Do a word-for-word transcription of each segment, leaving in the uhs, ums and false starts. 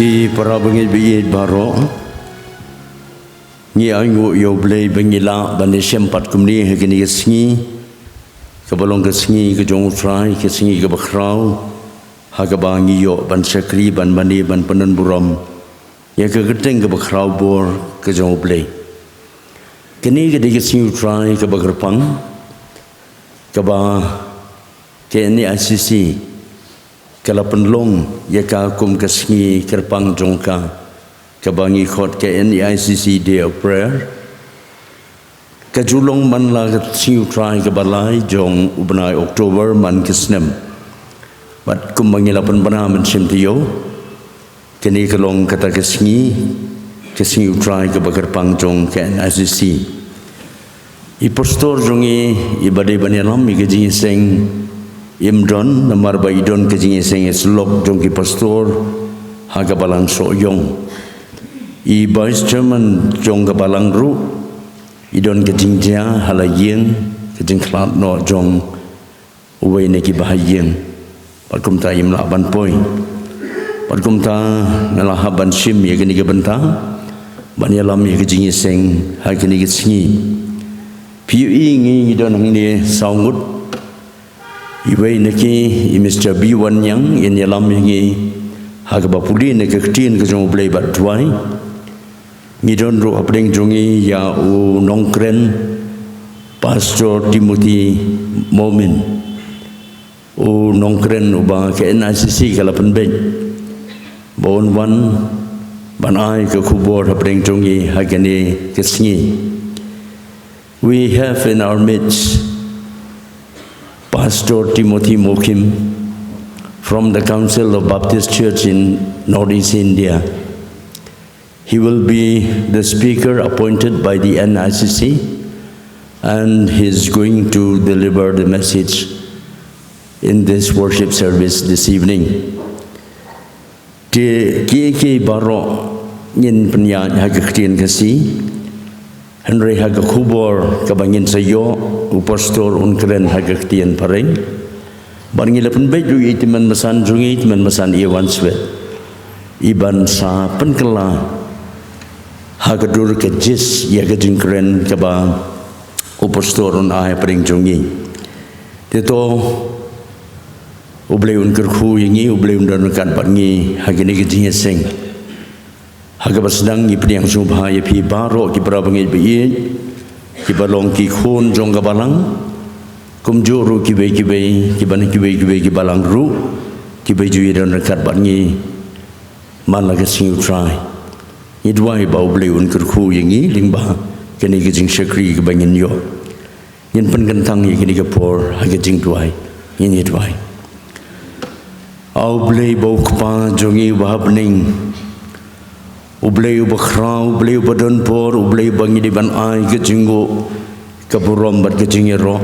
Ki para bangeit baieit baroh, ngi ainguh ïa U Blei ba ngi lah ban ïashem pat kumne ha kane ka sngi kaba long ka sngi ka jong U Trai, ka sngi kaba khraw, ha kaba ngi ïoh ban shakri, ban mane, ban pyndonburom ïa ka kyrteng kaba khraw bor ka jong U Blei. Kane ka dei ka sngi U Trai kaba kyrpang, kaba ka N A I C C ka la pynlong ïa ka kum ka sngi kyrpang jong ka, kaba ngi khot ka N A I C C Day of Prayer. Ka ju long man la ka sngi U Trai kaba lai jong u bnai October man ka snem. Bad kumba ngi la pynbna mynshem taïew, kane ka long kata ka sngi, ka sngi U Trai kaba kyrpang jong ka N I C C. I pastor jong ngi, iba dei ban ïalam ïa ka jingïaseng, im don, namar ba i don ka jingïaseng ïasyllok jong ki pastor ha ka balang Sohiong. I vice chairman jong ka balang ruh i don ka jingjia ha la ïing, ka jingkhlad noh jong uwei na ki bahaïing. Bad kumta im lah ban poi. Bad kumta nga la hap ban shim ïa kane ka bynta ban ïalam ïa ka jingïaseng ha kane ka sngi. Phi ïohi ngi, ngi don hangne saw ngut. Iwei na ki i Mister B Wanniang in ïalam ïa ngi ha kaba pule na ka ktien ka jong U Blei bad duwai. Ngi don ruh hapdeng jong ngi ïa u nongkren Pastor Timothy Momin. U nongkren uba ka N I C C ka la pynbeit ba un wan ban ai ka khubor hapdeng jong ngi ha kane ka sngi. We have in our midst Pastor Timothy Mokim from the Council of Baptist Church in Northeast India. He will be the speaker appointed by the N I C C, and he is going to deliver the message in this worship service this evening. Te ki, ki baroh ngin pynïaid ha ka ktien Khasi. Hynrei ha ka khubor kaba ngin sa ïoh, u pastor un kren ha ka ktien phareng. Bad ngi la pynbeit ruh ïa i tymmen basan jong ngi, i tymmen basan Ewan Swet, i ban sa pynkylla ha ka dur ka jis ïa ka jingkren kaba u pastor un ai hapdeng jong ngi. Te to U Blei un kyrkhu ïa ngi, U Blei un don ryngkat bad ngi ha kane ka jingïaseng. Ha kaba sdang ngi pdiang sngewbha ïa phi baroh ki para bangeit baieit, kiba long ki khun jong ka balang, kumjuh ruh kiwei kiwei, kiba na kiwei kiwei ki balang ruh, kiba ju ïadon ryngkat bad ngi man la ka sngi U Trai. Ngi duwai ba U Blei un kyrkhu ïa ngi lyngba kane ka jingshakri kaba ngin ïoh. Ngin pynkyntang ïa kane ka por ha ka jingduwai. Ngin ïa duwai. A U Blei ba u Kpa jong ngi uba ha bneng, U Blei uba khraw, U Blei uba don bor, U Blei uba ngi dei ban ai ka jingnguh, ka burom bad ka jingïaroh.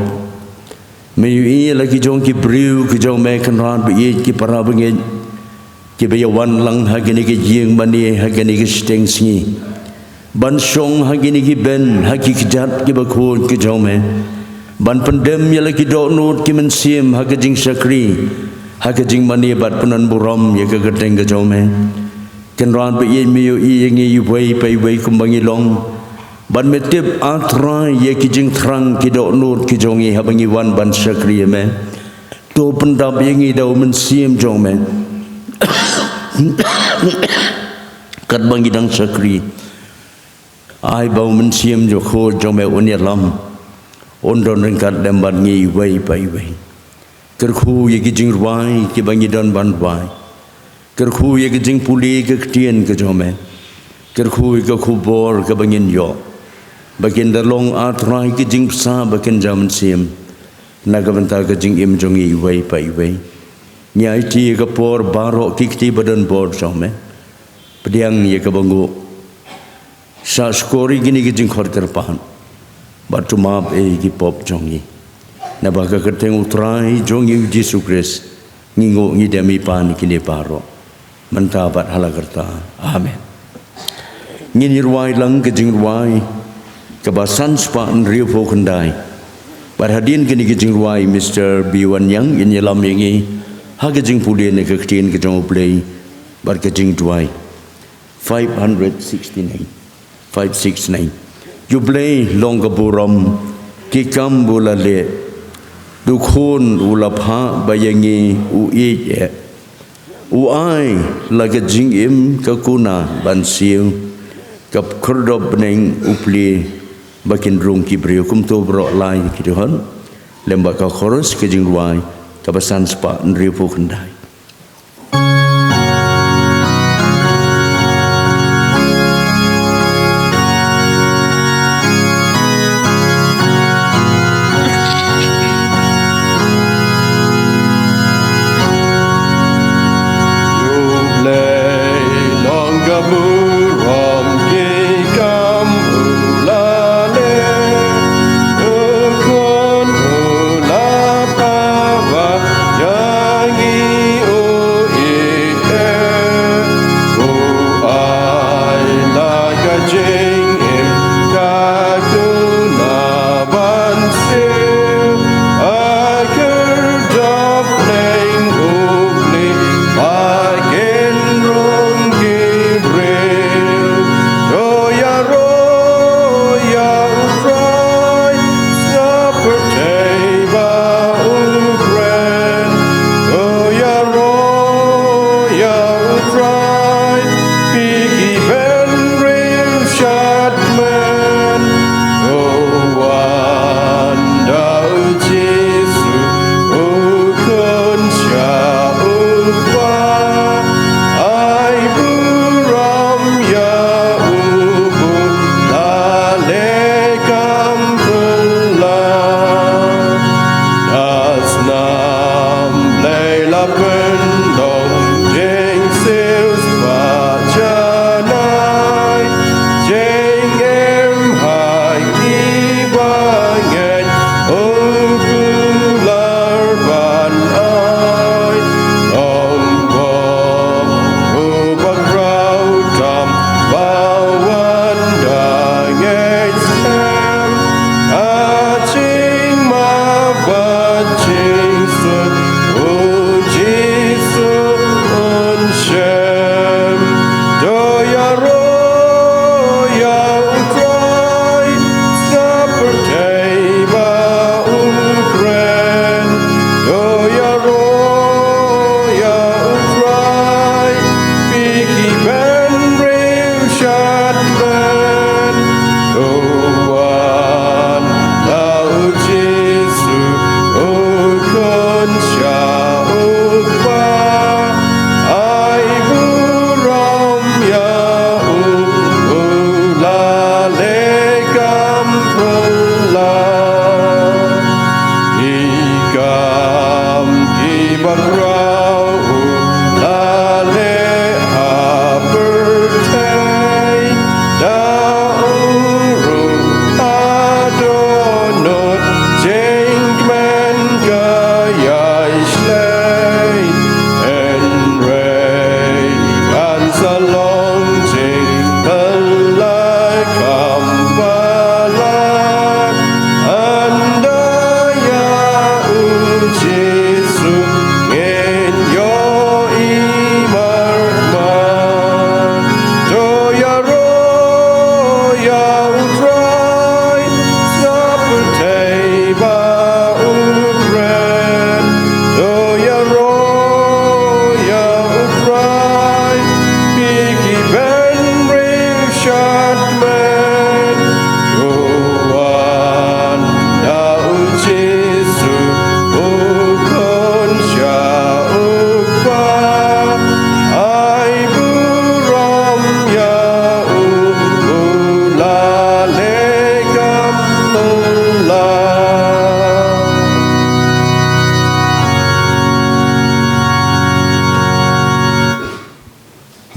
Me ïohi ïa la ki jong ki briew ki jong me, Kynrad baieit, ki para bangeit, kiba ïa wan lang ha kane ka ïing mane, ha kane ka shiteng sngi, ban shong ha kine ki bench, ha ki kjat kiba khuid ki jong me, ban pyndem ïa la ki dohnud ki mynsiem ha ka jingshakri, ha ka jingmane bad pyndonburom ïa ka kyrteng ka jong me. Kynrad baieit, me ïohi ïa ngi iwei pa iwei kumba ngi long. Bad me tip, A Trai, ïa ki jingthrang ki dohnud ki jong ngi haba ngi wan ban shakri ïa me. To pyndap ïa ngi da u Mynsiem jong me. Katba ngi dang shakri, ai ba u Mynsiem jong, jong me un ïalam, un don ryngkat lem bad ngi iwei pa iwei. Kyrkhu ïa ki jingrwai kiba ngi don ban rwai. Kyrkhu ïa ki jingpule ka ktien ka jong me. Kyrkhu ïa ka khubor kaba ngin ïoh, ba kin da long, A Trai, ki jingbsa ba kin jia mynsiem na ka bynta ka jingim jong ngi iwei pa iwei. Ngi aiti ïa ka por baroh, ki kti ba don bor jong me. Pdiang ïa kaba nguh. Sa shkor ïa kine ki jingkhot kyrpad, bad to map ïa ki pop jong ngi. Naba ha ka kyrteng U Trai jong ngi U Jisu Khrist ngi nguh, ngi dem, ngi pan ïa kine baroh, mynta bad ha la karta. Amen. Ngin ïa rwai lang ka jingrwai kaba san spah hynriewphew khyndai. Bad hadien kine ki jingrwai, Mister B Wanniang in ïalam ïa ngi ha ka jingpule na ka ktien ka jong U Blei bad ka jingduwai. five hundred sixty-nine. Five six nine. U Blei long ka burom, ki kam u la leh. U Khun u la phah ba ïa ngi u ïeit eh. U ai la ka jingim ka kuna ban siew. Ka khyrdop bneng u plie ba kin rung ki briew. Kumto baroh lai ki dei hon. Lem bad ka chorus ka jingrwai kaba san spah hynriewphew khyndai.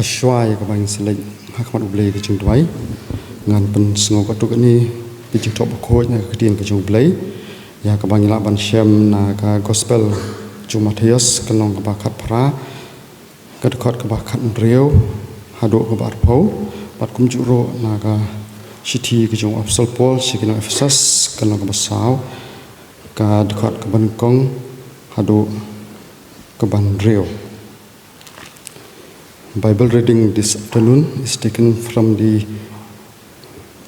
Hashwa ïa kaba ngin sa leit ha khmat U Blei ka jingduwai, ngan pynsngew katto katne ka jingthoh bakhuid na ka ktien ka jong U Blei ïa kaba ngi lah ban shem na ka Gospel jong u Mathaios, ka lynnong kaba khatphra, ka dkhot kaba khathynriew haduh kaba arphew, bad kumjuh ruh na ka shithi ka jong u Apostol Paul sha ki nong Ephesos, ka lynnong kaba saw, ka dkhot kaba nyngkong haduh kaba hynriew. Bible reading this afternoon is taken from the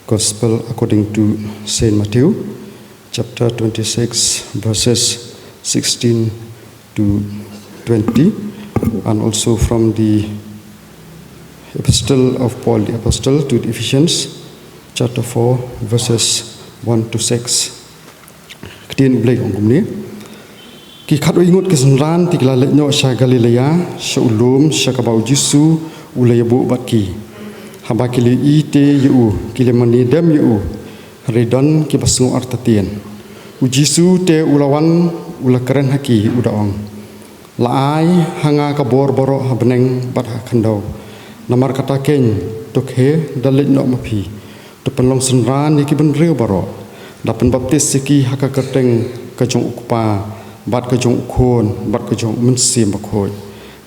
Gospel according to Saint Matthew, chapter twenty-six, verses sixteen to twenty, and also from the Epistle of Paul the Apostle to the Ephesians, chapter four, verses one to six. Ktien U Blei ka ong kumne. Ki khatwei ngut ki synran te ki la leit noh sha Galilea, sha u lum sha kaba U Jisu u la ïabuh bad ki. Haba ki la ïohi te ïa u, ki la mane dem ïa u. Hynrei don kiba sngew artatien. U Jisu te u la wan, u la kren ha ki, u da ong: La ai ha nga ka bor baroh ha bneng bad ha khyndew. Namar kata keiñ, to khie, da leit noh ma phi, to pynlong synran ïa ki bynriew baroh, da pynbaptis ïa ki ha ka kyrteng ka jong U Kpa bad ka jong U Khun bad ka jong U Mynsiem Bakhuid,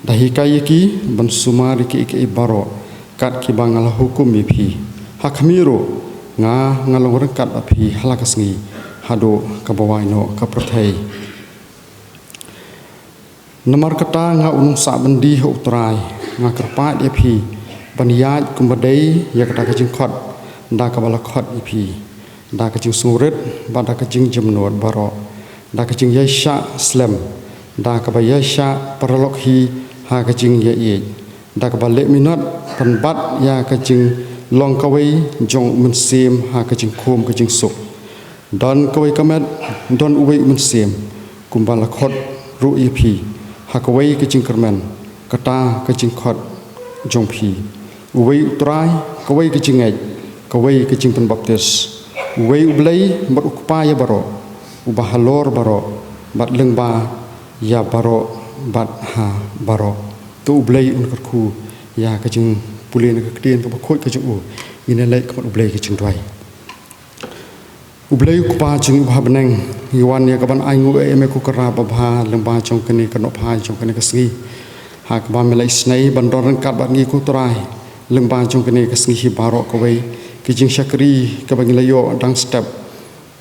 da hikai ïa ki ban sumar ïa kiei kiei baroh kat kiba nga la hukum ïa phi. Ha khmih ruh, nga, nga long ryngkat bad phi ha la ka sngi, haduh kaba wai noh ka pyrthei. Namar kata, nga u nongsah byndi ha U Trai, nga kyrpad ïa phi ban ïaid kumba dei ïa kata ka jingkhot da kaba la khot ïa phi, da ka jingsngewrit bad da ka jingjemnud baroh, da ka jingïaishah slem, da kaba ïaishah paralok hi ha ka jingïaieit, da kaba leh minot pynbat ïa ka jinglong kawei jong U Mynsiem ha ka jingkhum ka jingsuk. Don kawei ka met, don uwei U Mynsiem, kumba la khot ruh ïa phi ha kawei ka jingkyrmen, kata ka jingkhot jong phi. Uwei U Trai, kawei ka jingngeit, kawei ka jingpynbaptis. Uwei U Blei bad U Kpa ïa baroh, uba halor baroh bad lyngba ïa baroh bad ha baroh. To U Blei un kyrkhu ïa ka jingpule na ka ktien kaba khuid ka jong u. Ngin ïa leit khmat U Blei ka jingduwai. U Blei U Kpa jong ngi uba ha bneng, ngi wan ïa kaban ainguh ïa me ko Kynrad babha lyngba jong kane ka nongphai jong kane ka sngi. Ha kaba me la isynei ban don ryngkat bad ngi ko Trai lyngba jong kane ka sngi hi baroh kawei. Ki jingshakri kaba ngi la ïoh dang step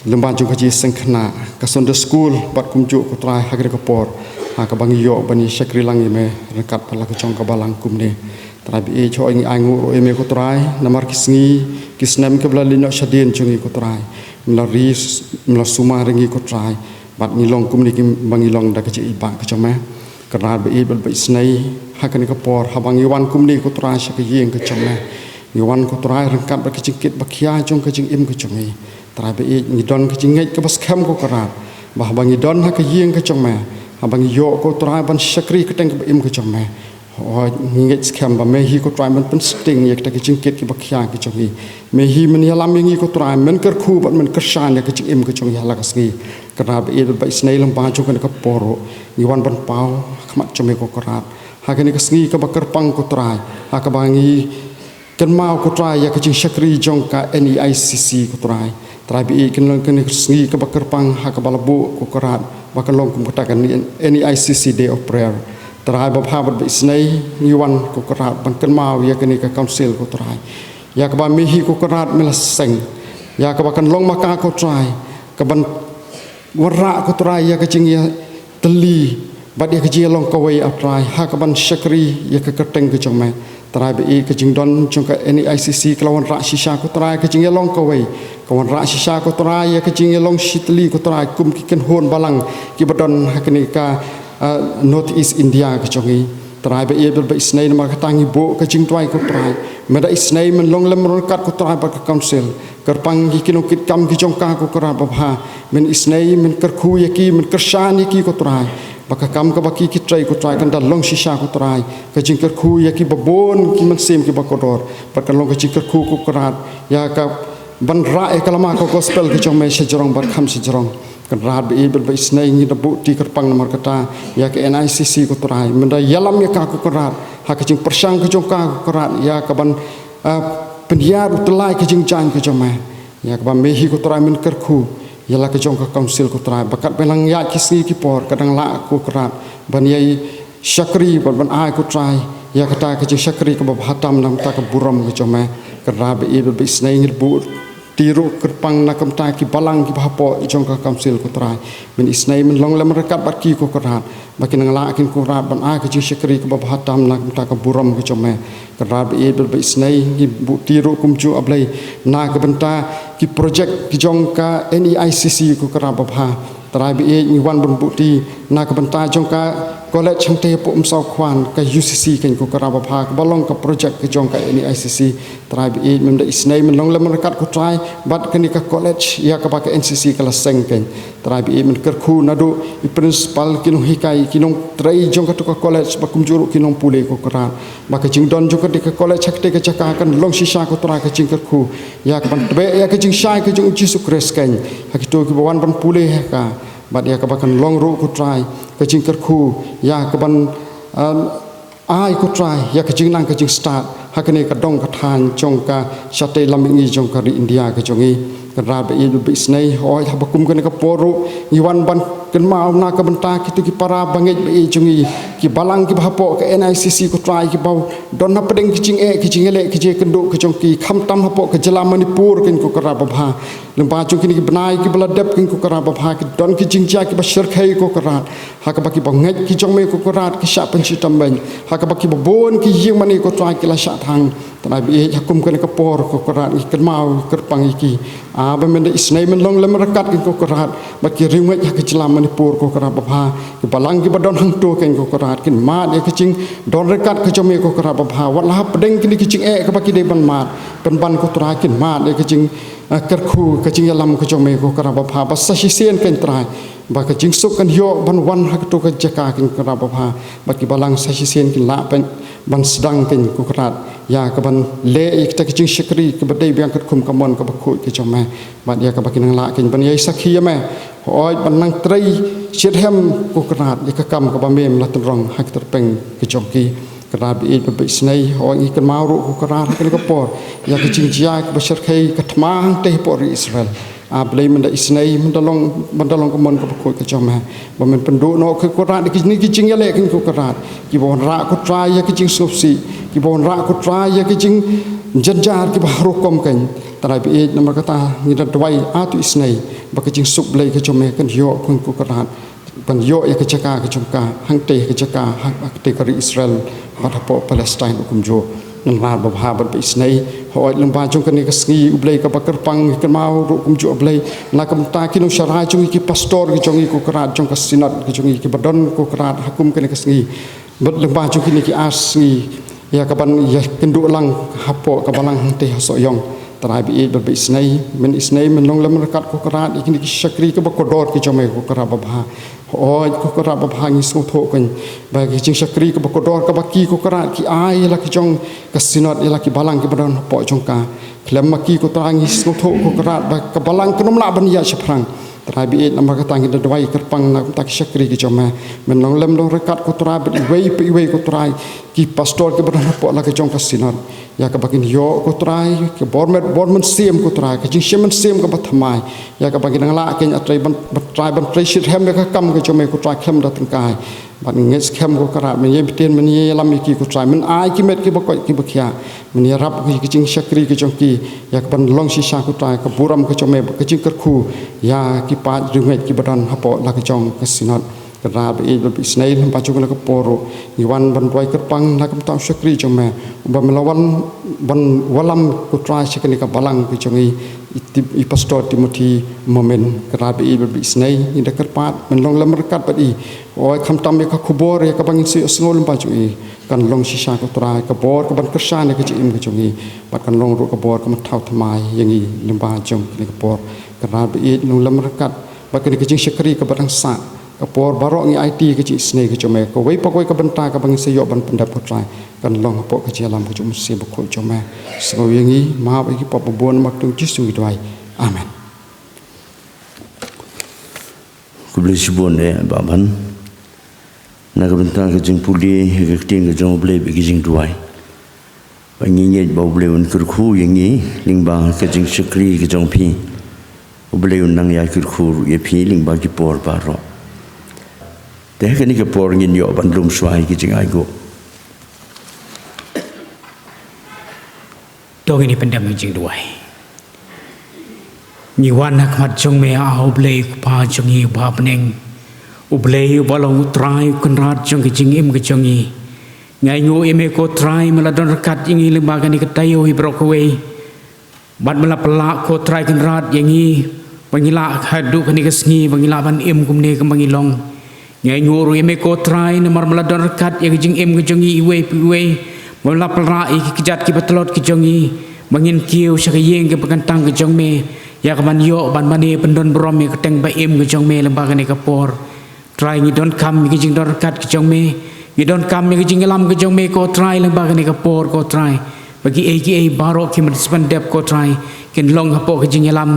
lyngba jong ka jingsngewkhynnah, ka Sunday school bad kumjuh ko Trai ha kane ka por, ha kaba ngi ïoh ban ïa shakri lang ïa me ryngkat bad la ka jong ka balang kumne. Trai ba ïeit, hooid ngi ainguh ruh ïa me ko Trai namar ki sngi ki snem kiba la leit noh shadien jong ngi ko Trai. Me la ri, me la sumar ïa ngi ko Trai, bad ngi long kumne kiba ngi long da ka jingïeit ka jong me. Kynrad ba ïeit bad ba isynei, ha kane ka por haba ngi wan kumne ko Trai sha ka ïing ka jong me, ngi wan ko Trai ryngkat bad ka jingkit ba khia jong ka jingim ka jong ngi. Trai ba ïeit, ngi don ka jingngeit kaba skhem ko Kynrad, ba haba ngi don ha ka ïing ka jong me, haba ngi ïoh ko Trai ban shakri kyrteng kaba im ka jong me, hooid ngi ngeit skhem ba me hi ko Trai men pynsting ïa kita ki jingkit kiba khia ki jong ngi. Me hi men ïalam ïa ngi ko Trai, men kyrkhu bad men kyrshan ïa ka jingim ka jong ngi ha la ka sngi. Kynrad ba ïeit bad ba isynei, lyngba jong kane ka por ruh ngi wan ban paw ha khmat jong me ko Kynrad ha kane ka sngi kaba kyrpang ko Trai, ha kaba ngi kynmaw ko Trai ïa ka jingshakri jong ka N E I C C ko Trai. Trai ba ïeit, kan long kane ka sngi kaba kyrpang ha kaba la buh ko Kynrad ba kan long kum kata ka N E I C C Day of Prayer. Trai babha bad ba isynei, ngi wan ko Kynrad ban kynmaw ïa kane ka council ko Trai, ïa kaba me hi ko Kynrad me la seng, ïa kaba kan long ma ka ko Trai, kaban wanrah ko Trai ïa ka jingïatylli bad ïa ka jingïalong kawei ah Trai, ha kaban shakri ïa ka kyrteng ka jong me. Trai ba ïeit, ka jingdon jong ka N E I C C ka la wanrah shisha ko Trai ka jingïalong kawei, ka wanrah shisha ko Trai ïa ka jingïalong shitylli ko Trai kum ki kynhun balang kiba don ha kane ka, ah, North East India ka jong ngi. Trai ba ïeit bad ba isynei, namar kata ngi buh ka jingduwai ko Trai, me da isynei men long lem ryngkat ko Trai bad ka council. Kyrpang ïa ki nongkitkam ki jong ka ko Kynrad babha, men isynei, men kyrkhu ïa ki, men kyrshan ïa ki ko Trai, ba ka kam kaba ki ki trei ko Trai kan da long shisha ko Trai ka jingkyrkhu ïa kiba bun ki mynsiem kiba kordor, bad kan long ka jingkyrkhu ko Kynrad ïa kaban rah ïa ka lama ka gospel ka jong me shajrong bad kham shajrong. Kynrad ba ïeit bad ba isynei, ngi da buh ti kyrpang namar kata ïa ka N E I C C ko Trai, men da ïalam ïa ka ko Kynrad ha ka jingpyrshang ka jong ka ko Kynrad ïa kaban, ah, pynïar u tyllai ka jingjaiñ ka jong me, ïa kaba me hi ko Trai men kyrkhu ïa la ka jong ka council ko Trai, ba katba nang ïaid ki sngi ki por ka dang lah ko Kynrad ban ïai shakri bad ban ai ko Trai ïa kata ka jingshakri kaba bha tam na ka bynta ka burom ka jong me. Kynrad ba ïeit bad ba isynei, ngi da buh Ti ruh kyrpang na ka bynta ki balang kiba hapoh jong ka council ko Trai. Mynta isynei men long lem ryngkat bad ki ko Kynrad. Ba kin nang lah kin ko Kynrad ban ai ka jingshakri kaba bha tam na ka bynta ka burom ka jong me. Kynrad ba ïeit bad ba isynei ngi buh ti ruh kumjuh A Blei na ka bynta ki projek ki jong ka N E I C C ko Kynrad ba bha. Trai ba ïeit ngi wan ban buh ti na ka bynta jong ka college hangtei hapoh Umsaw Khwan ka U C C keiñ ko Kynrad ba bha kaba long ka projek ka jong ka N E I C C. Trai ba ïeit mynta isynei men long lem ryngkat ko Trai bad kane ka college ïa kaba ka N C C ka la seng keiñ. Trai ba ïeit men kyrkhu naduh i principal ki nonghikai ki nongtrei jong kato ka college ba kumjuh ruh ki nongpule ko Kynrad. Ba ka jingdon jong kane ka college ha katei ka jaka kan long shisha ko Trai ka jingkyrkhu ïa kaban tbeh ïa ka jingshai ka jong U Jisu Khrist keiñ ha kito kiba wan ban pule ha ka. Bad ïa kaba kan long ruh ko Trai ka jingkyrkhu ïa kaban, um, ai ko Trai ïa ka jingnang ka jingstad ha kane ka dong ka thaiñ jong ka shatei lam mihngi jong ka ri India ka jong ngi. Kynrad ba ïeit ba isynei hooid haba kum kane ka por ruh ngi wan ban kynmaw na ka bynta kito ki para bangeit ba ïeit jong ngi, ki balang kiba hapoh ka N I C C ko Trai kiba don hapdeng ki jingeh ki jingïaleh ki jingkynduh ka jong ki khamtam hapoh ka jylla Manipur keiñ ko Kynrad ba bha. Lyngba jong kine ki bnai kiba la dep keiñ ko Kynrad ba bha ki don ki jingjia kiba shyrkhei ko Kynrad. Ha kaba kiba ngeit ki jong me ko Kynrad ki shah pynshitom beiñ. Ha kaba kiba bun ki ïing mane ko Trai ki la shah thang. Trai ba ïeit ha kum kane ka por ko Kynrad ngi kynmaw kyrpang ïa ki. Ah, ba mynta isynei men long lem ryngkat keiñ ko Kynrad bad ki riewngeit ha ka jylla Manipur ko Kynrad ba bha. Ki balang kiba don hangto keiñ ko Kynrad kin mad ïa ka jingdon ryngkat ka jong me ko Kynrad ba bha. Wat la hapdeng kine ki jingeh kaba ki dei ban mad, pynban ko Trai kin mad ïa ka jing, ah, kyrkhu ka jingïalam ka jong me ko Kynrad ba bha. Ba sa shisien keiñ Trai ba ka jingsuk kan ïoh ban wan ha kato ka jaka keiñ ko Kynrad ba bha. Ba ki balang sa shisien kin lah ban, ban sdang keiñ ko Kynrad ïa kaban leh ïa kita ki jingshakri kaba dei biang katkum ka mon kaba khuid ka jong me. Bad ïa kaba kin nang lah keiñ ban ïai sakhi ïa me. Hooid ban nang trei shitrhem ko Kynrad ïa ka kam kaba me la tynrong ha ka tyrpeng ka jong ki. Kynrad ba ïeit bad ba isynei hooid ngi kynmaw ruh ko Kynrad ha kane ka por ïa ka jingjia kaba shyrkhei ka thma hangtei hapoh ri Israel. Ah Blei mynta isynei mynta long, mynta long ka mon kaba khuid ka jong me. Ba men pynduh noh ko Kynrad ïa kine ki jingïaleh keiñ ko Kynrad kiba wanrah ko Trai ïa ka jingsngewsih, kiba wanrah ko Trai ïa ka jingjynjar kiba har rukom keiñ. Trai ba ïeit namar kata ngi da duwai ha tu isynei ba ka jingsuk Blei ka jong me kan ïoh keiñ ko Kynrad ban ïoh ïa ka jaka ka jong ka hangtei ka jaka ha, hangtei ka ri Israel bad hapoh Palestine ruh kumjuh. Kynrad ba bha bad ba isynei hooid lyngba jong kane ka sngi U Blei kaba kyrpang ngi kynmaw ruh kumjuh U Blei na ka bynta ki nongshakri jong ngi ki pastor ki jong ngi ko Kynrad jong ka synod ki jong ngi kiba don ko Kynrad ha kum kane ka sngi. Bad lyngba jong kine ki ar sngi ïa kaban ïakynduh lang hapoh ka balang hangtei ha Sohiong. Trai ba ïeit bad ba isynei, men isynei men long lem ryngkat ko Kynrad ïa kine ki shakri kiba kordor ki jong me ko Kynrad ba bha. Hooid ko Kynrad ba bha ngi sngewthuh keiñ ba ki jingshakri kiba kordor kaba ki ko Kynrad ki ai ïa la ki jong ka synod ïa la ki balang kiba don hapoh jong ka. Khlem ma ki ko Trai ngi sngewthuh ko Kynrad ba ka balang kan ym lah ban ïaid shaphrang. Trai ba ïeit namar kata ngi da duwai kyrpang na ka bynta ki shakri ki jong me. Men long lem long ryngkat ko Trai bad iwei pa iwei ko Trai ki pastor kiba don hapoh la ka jong ka synod. Ïa kaba kin ïoh ko Trai ka bor met bor mynsiem ko Trai ka jingshim mynsiem kaba thymmai. Ïa kaba kin nang lah keiñ A Trai ban, ban Trai ban trei shitrhem ïa ka kam ka jong me ko Trai khlem da tyngkai. Bad ngi ngeit skhem ko Kynrad men ïai btin men ïai ïalam ïa ki ko Trai men ai ki met kiba koit kiba khiah. Men ïarap ïa ki jingshakri ki jong ki ïa kaban long shisha ko Trai ka burom ka jong me bad ka jingkyrkhu ïa ki paid riewngeit kiba don hapoh la ka jong ka synod. Kynrad ba ïeit bad ba isynei lyngba jong kane ka por ruh ngi wan ban duwai kyrpang na ka bynta u shakri jong me uba me la wan ban wallam ko Trai sha kane ka balang ka jong ngi. I Tim-, i Pastor Timothy Momin. Kynrad ba ïeit bad ba isynei ngi da kyrpad men long lem ryngkat bad i. Hooid khamtam ïa ka khubor ïa kaba ngin sa ïohsngew lyngba jong i kan long shisha ko Trai ka bor kaban kyrshan ïa ka jingim ka jong i. Bad kan long ruh ka bor kaban thaw thymmai ïa ngi lyngba jong kane ka por. Kynrad ba ïeit long lem ryngkat bad kane ka jingshakri kaba dang sah. Ka por baroh ngi aiti ka jingisynei ka jong me kawei pa kawei ka bynta kaba ngin sa ïoh ban pyndep ko Trai kan long hapoh ka jingïalam ka jong u Mynsiem Bakhuid jong me. Sngew ïa ngi, map ïa ki pop ba bun namar kyrteng u Jisu ngi duwai. Amen. Khublei shibun eh Bah Ban. Na ka bynta ka jingpule ïa ka ktien ka jong U Blei bad ka jingduwai. Ba ngi ngeit ba U Blei un kyrkhu ïa ngi lyngba ka jingshakri ka jong phi. U Blei un nang ïa kyrkhu ruh ïa phi lyngba ki por baroh. Te ha kane ka por ngin ïoh ban lum shuwa ïa ki jingainguh. To ngin ïa pyndem ïa ka jingduwai. Ngi wan ha khmat jong me, A U Blei, U Kpa jong ngi uba ha bneng, U Blei uba long U Trai, U Kynrad jong ka jingim ka jong ngi. Ngi ainguh ïa me ko Trai, me la don ryngkat ïa ngi lyngba kane ka taïew hi baroh kawei. Bad me la pynlah ko Trai Kynrad ïa ngi ba ngi lah haduh kane ka sngi ba ngi lah ban im kumne kumba ngi long. Ngi ainguh ruh ïa me ko Trai namar me la don ryngkat ïa ka jingim ka jong ngi iwei pa iwei. Me la pynlah ïa ki kjat kiba tlot ka jong ngi ba ngin kiew sha ka ïing kaba kyntang ka jong me, ïa ka ban ïoh ban mane pyndon burom ïa ka kyrteng ba im ka jong me lyngba kane ka por. Trai, ngi donkam ïa ka jingdon ryngkat ka jong me. Ngi donkam ïa ka jingïalam ka jong me ko Trai lyngba kane ka por ko Trai. Ba kiei kiei baroh ki ban sa pyndep ko Trai, kin long hapoh ka jingïalam,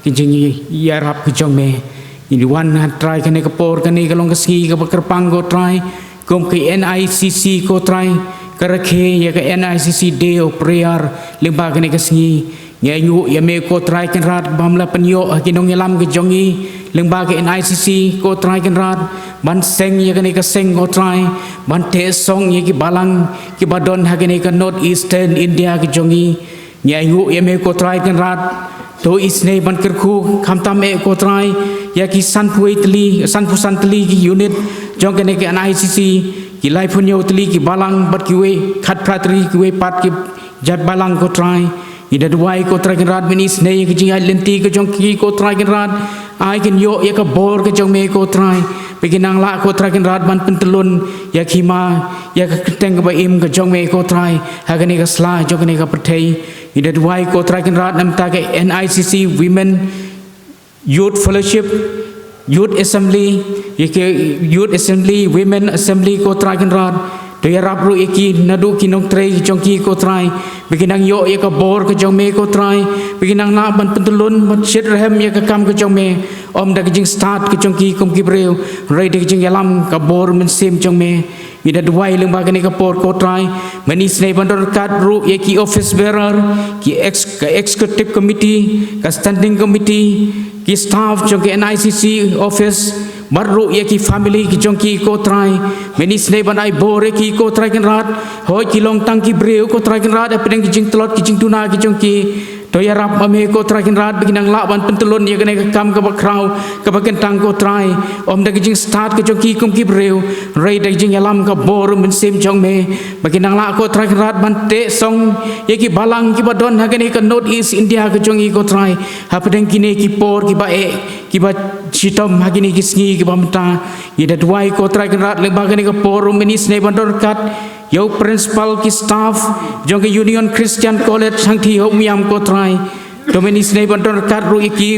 ka jingïarap ka jong me. Ngi wan ha Trai kane ka por, kane ka long ka sngi kaba kyrpang ko Trai. Kum ka N I C C ko Trai, ka rakhe ïa ka N I C C Day of Prayer lyngba kane ka sngi. Ngi ainguh ïa me ko Trai Kynrad bam la pynïoh ha ki nongïalam ka jong ngi lyngba ka N I C C ko Trai Kynrad, ban seng ïa kane ka seng ko Trai, ban teh song ïa ki balang kiba don ha kane ka North Eastern India ka jong ngi. Ngi ainguh ïa me ko Trai Kynrad, to isynei ban kyrkhu khamtam eh ko Trai ïa ki sanphew wei tylli, sanphew san tylli ki unit jong kane ka N I C C, ki laiphew hynñiew tylli ki balang bad kiwei khatphra tylli kiwei pat ki jait balang ko Trai. Ngi da duwai ko Trai Kynrad, men isynei ïa ka jingïaid lynti ka jong ki ko Trai Kynrad. Ai kin ïoh ïa ka bor ka jong me ko Trai, ba kin nang lah ko Trai Kynrad ban pyntyllun ïa ka hima, ïa ka kyrteng kaba im ka jong me ko Trai, ha kane ka sla jong kane ka pyrthei. Ngi da duwai ko Trai Kynrad namar ka N I C C Women Youth Fellowship, Youth Assembly, ïa ka Youth Assembly, Women Assembly ko Trai Kynrad. To ïarap ruh ïa ki naduh ki nongtrei jong ki ko Trai, ba kin nang ïoh ïa ka bor ka jong me ko Trai, ba kin nang lah ban pyntyllun ban shit rhem ïa ka kam ka jong me. Ym da ka jingstad ka jong ki kum ki briew, hynrei da ka jingïalam ka bor mynsiem jong me. Ngi da duwai lyngba kane ka por ko Trai, men isynei ban don ryngkat ruh ïa ki office bearer, ki ex-, ka executive committee, ka standing committee, ki staff jong ka N I C C office, bad ruh ïa ki family ki jong ki ko Trai. Men isynei ban ai bor ïa ki ko Trai Kynrad, hooid ki long tang ki briew ko Trai Kynrad, hapdeng ki jingtlot ki jingduna ki jong ki. To ïarap ma me ko Trai Kynrad, ba kin nang lah ban pyntyllun ïa kane ka kam kaba khraw, kaba kyntang ko Trai. Ym da ka jingstad ka jong ki kum ki briew, hynrei da ka jingïalam ka bor mynsiem jong me, ba kin nang lah ko Trai Kynrad ban teh song ïa ki balang kiba don ha kane ka North East India ka jong ngi ko Trai, hapdeng kine ki por kiba eh, kiba shitom, ha kine ki sngi kiba mynta. Ngi da duwai ko Trai Kynrad, lyngba kane ka por ruh men isynei ban don ryngkat ïa u principal, ki staff jong ka Union Christian College hangtei ha Umiam ko Trai. To men isynei ban don ryngkat ruh ïa ki,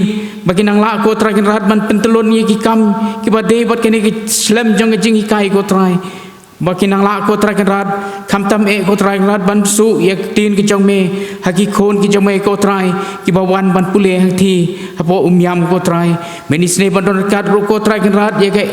ba kin nang lah ko Trai Kynrad ban pyntyllun ïa ki kam kiba dei bad kane ka slem jong ka jinghikai ko Trai. Ba kin nang lah ko Trai Kynrad, khamtam eh ko Trai Kynrad, ban buh ïa ka ktien ka jong me ha ki khun ki jong me ko Trai, kiba wan ban pule hangtei hapoh Umiam ko Trai. Men isynei ban don ryngkat ruh ko Trai Kynrad ïa ka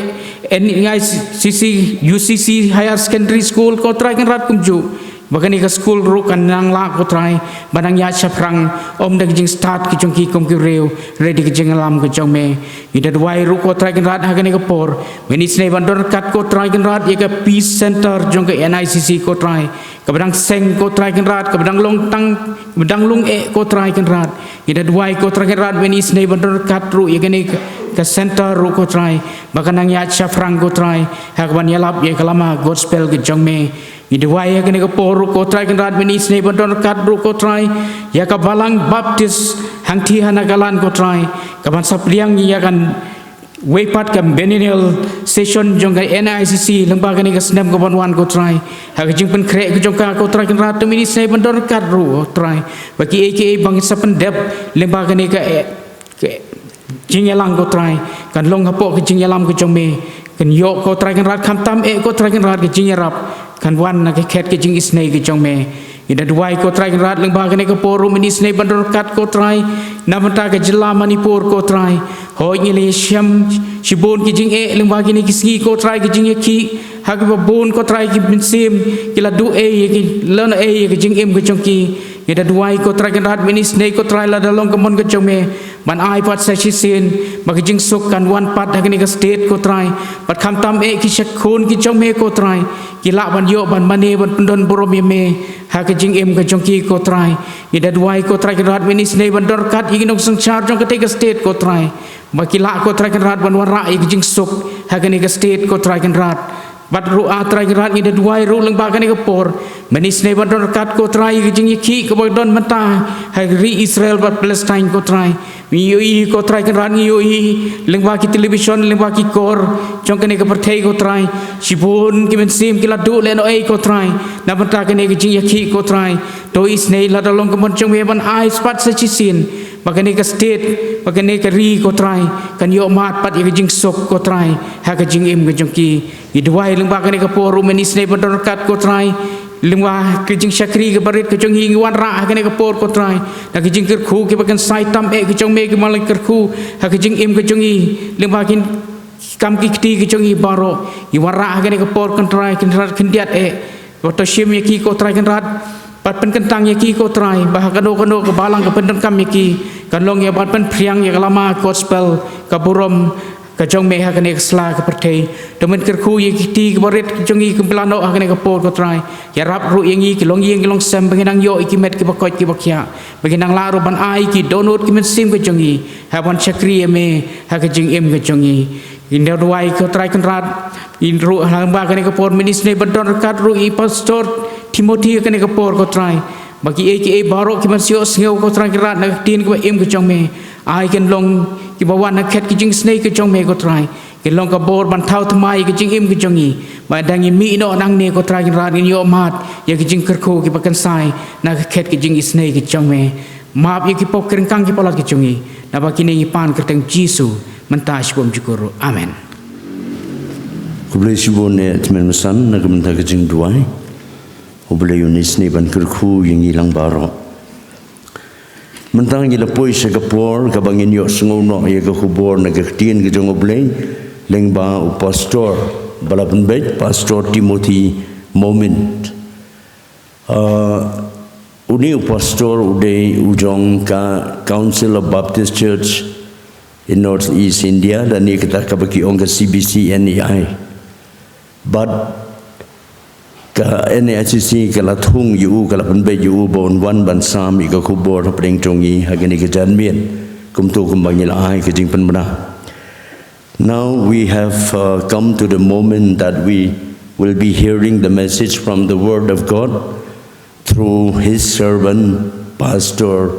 N I C C, U C C Higher Secondary School ko Trai Kynrad kumjuh. Ba kane ka skul ruh kan nang lah ko Trai ban nang ïaid shaphrang, ym da ka jingstad ki jong ki kum ki briew, hynrei da ka jingïalam ka jong me. Ngi da duwai ruh ko Trai Kynrad, ha kane ka por men isynei ban don ryngkat ko Trai Kynrad ïa ka Peace Center jong ka N I C C ko Trai, kaba dang seng ko Trai Kynrad, kaba dang long tang, kaba dang long eh ko Trai Kynrad. Ngi da duwai ko Trai Kynrad, men isynei ban don ryngkat ruh ïa kane ka, ka center ruh ko Trai, ba kan nang ïaid shaphrang ko Trai, ha kaban ïalap ïa ka lama gospel ka jong me. Ngi duwai ha kane ka por ruh ko Trai Kynrad, men isynei ban don ryngkat ruh ko Trai ïa ka Balang Baptist hangtei ha Nagaland ko Trai, kaban sa pdiang ïa kawei pat ka biennial session jong ka N I C C lyngba kane ka snem kaban wan ko Trai. Ha ka jingpynkhreh ka jong ka ko Trai Kynrad, to men isynei ban don ryngkat ruh ko Trai, ba kiei kiei ba ngin sa pyndep lyngba kane ka, eh, ka jingïalang ko Trai, kan long hapoh ka jingïalam ka jong me. Kan ïoh ko Trai Kynrad, khamtam eh ko Trai Kynrad, ka jingïarap kan wan na ka khet ka jingisynei ka jong me. Ngi da duwai ko Trai Kynrad, lyngba kane ka por ruh men isynei ban don ryngkat ko Trai, na bynta ka jylla Manipur ko Trai. Hooid ngi la ïashem shibun ki jingeh lyngba kine ki sngi ko Trai, ki jingïakhih ha kiba bun ko Trai, ki mynsiem ki la duh ei, ki la noh ei ïa ka jingim ka jong ki. Ngi da duwai ko Trai Kynrad, mynne snei ko Trai, lada long ka mon ka jong me ban ai pat sa shisien ba ka jingsuk kan wan pat ha kane ka state ko Trai. Bad khamtam eh ki shakhun ki jong me ko Trai, ki lah ban ïoh ban mane ban pyndon burom ïa me ha ka jingim ka jong ki ko Trai. Ngi da duwai ko Trai Kynrad, mynne snei ban don ryngkat ïa ki nongsynshar jong kata ka state ko Trai, ba ki lah ko Trai Kynrad ban wanrah ïa ka jingsuk ha kane ka state ko Trai Kynrad. Bad ruh ah Trai Kynrad, ngi da duwai ruh lyngba kane ka por, mynne snei ban don ryngkat ko Trai ïa ka jingïakhih kaba don mynta ha ri Israel bad Palestine ko Trai. Ngi ïohi ko Trai Kynrad, ngi ïohi lyngba ki television, lyngba ki kor jong kane ka pyrthei ko Trai, shibun ki mynsiem ki la duh lehnohei ko Trai na bynta kane ka jingïakhih ko Trai. To isnei lada long ka mon jong me ban ai pat sa shisien ba kane ka state, ba kane ka ri ko Trai, kan ïoh mad pat ïa ka jingsuk ko Trai ha ka jingim ka jong ki. Ngi duwai lyngba kane ka por ruh, mynne snei ban don ryngkat ko Trai, lyngba ka jingshakri kaba rit ka jong ngi, ngi wanrah ha kane ka por ko Trai na ka jingkyrkhu kiba kynsai tam eh ka jong me, kiba la kyrkhu ha ka jingim ka jong ngi, lyngba ki kam ki kti ka jong ngi baroh. Ngi wanrah ha kane ka por ko Trai Kynrad khyndiat eh, wat to shim ïa ki ko Trai Kynrad, bad pynkyntang ïa ki ko Trai, ba ha kano kano ka balang ka pyndonkam ïa ki kan long ïa ban pynphriang ïa ka lama gospel ka burom ka jong me ha kane ka sla ka pyrthei. To men kyrkhu ïa ki kti kiba rit ka jong ngi kiba la noh ha kane ka por ko Trai. Ïarap ruh ïa ngi ki longïing ki longsem ba ngin nang ïoh ïa ki met kiba koit kiba khiah, ba ngin nang lah ruh ban ai ki dohnud ki mynsiem ka jong ngi ha ban shakri ïa me ha ka jingim ka jong ngi. Ngi da duwai ko Trai Kynrad, ngi ruh lyngba kane ka por, mynne snei ban don ryngkat ruh ïa i Pastor Timothy ha kane ka por ko Trai, ba kiei kiei baroh kiban sa ïohsngew ko Trai Kynrad na ka ktien kaba im ka jong me, ai kin long kiba wan na ka khet ka jingisnei ka jong me ko Trai, kin long ka bor ban thaw thymmai ka jingim ka jong ngi, ba da ngi mih noh nangne ko Trai Kynrad ngin ïoh mad ïa ka jingkyrkhu kiba kynsai na ka khet ka jingisnei ka jong me. Map ïa ki pop ki ryngkang ki palat ki jong ngi, naba kine ngi pan kyrteng Jisu mynta shibun jukuru. Amen. Khublei shibun eh Tymmen Basan na ka mynta ka jingduwai. U Blei un isnei ban kyrkhu ïa ngi lang baroh. Mynta ngi la poi sha ka por kaba ngin ïohsngew noh ïa ka khubor na ka ktien ka jong U Blei lyngba u pastor ba la pynbeit, Pastor Timothy Momin. Uh, une u pastor u dei u jong ka Council of Baptist Church in North East India, lane kata kaba ki ong ka C B C N E I. Bad ka N A I C C ka la thung ïa u, ka la pynbeit ïa u ba un wan ban sam ïa ka khubor hapdeng jong ngi ha kane ka janmiet, kumto kumba ngi la ai ka jingpynbna. Now we have uh, come to the moment that we will be hearing the message from the Word of God through his servant, Pastor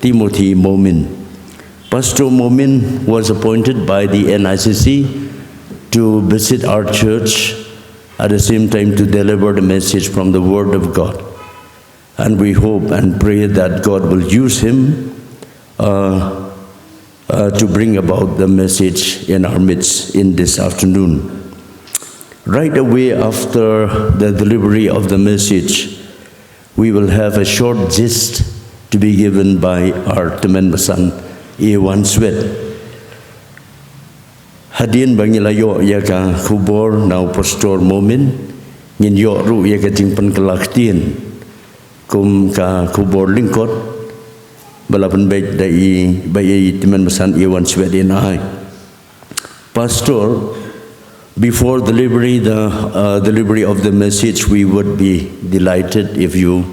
Timothy Momin. Pastor Momin was appointed by the N I C C to visit our church at the same time to deliver the message from the Word of God. And we hope and pray that God will use him uh, uh, to bring about the message in our midst in this afternoon. Right away after the delivery of the message, we will have a short gist to be given by our Tymmen Basan, Ewan Swet. Hadien ba ngi la ïoh ïa ka khubor na u Pastor Momin, ngin ïoh ruh ïa ka jingpynkylla ktien kum ka khubor lyngkot ba la pynbeit da i, ba i Tymmen Basan Ewan Swet in ai. Pastor, before delivery the uh, delivery of the message, we would be delighted if you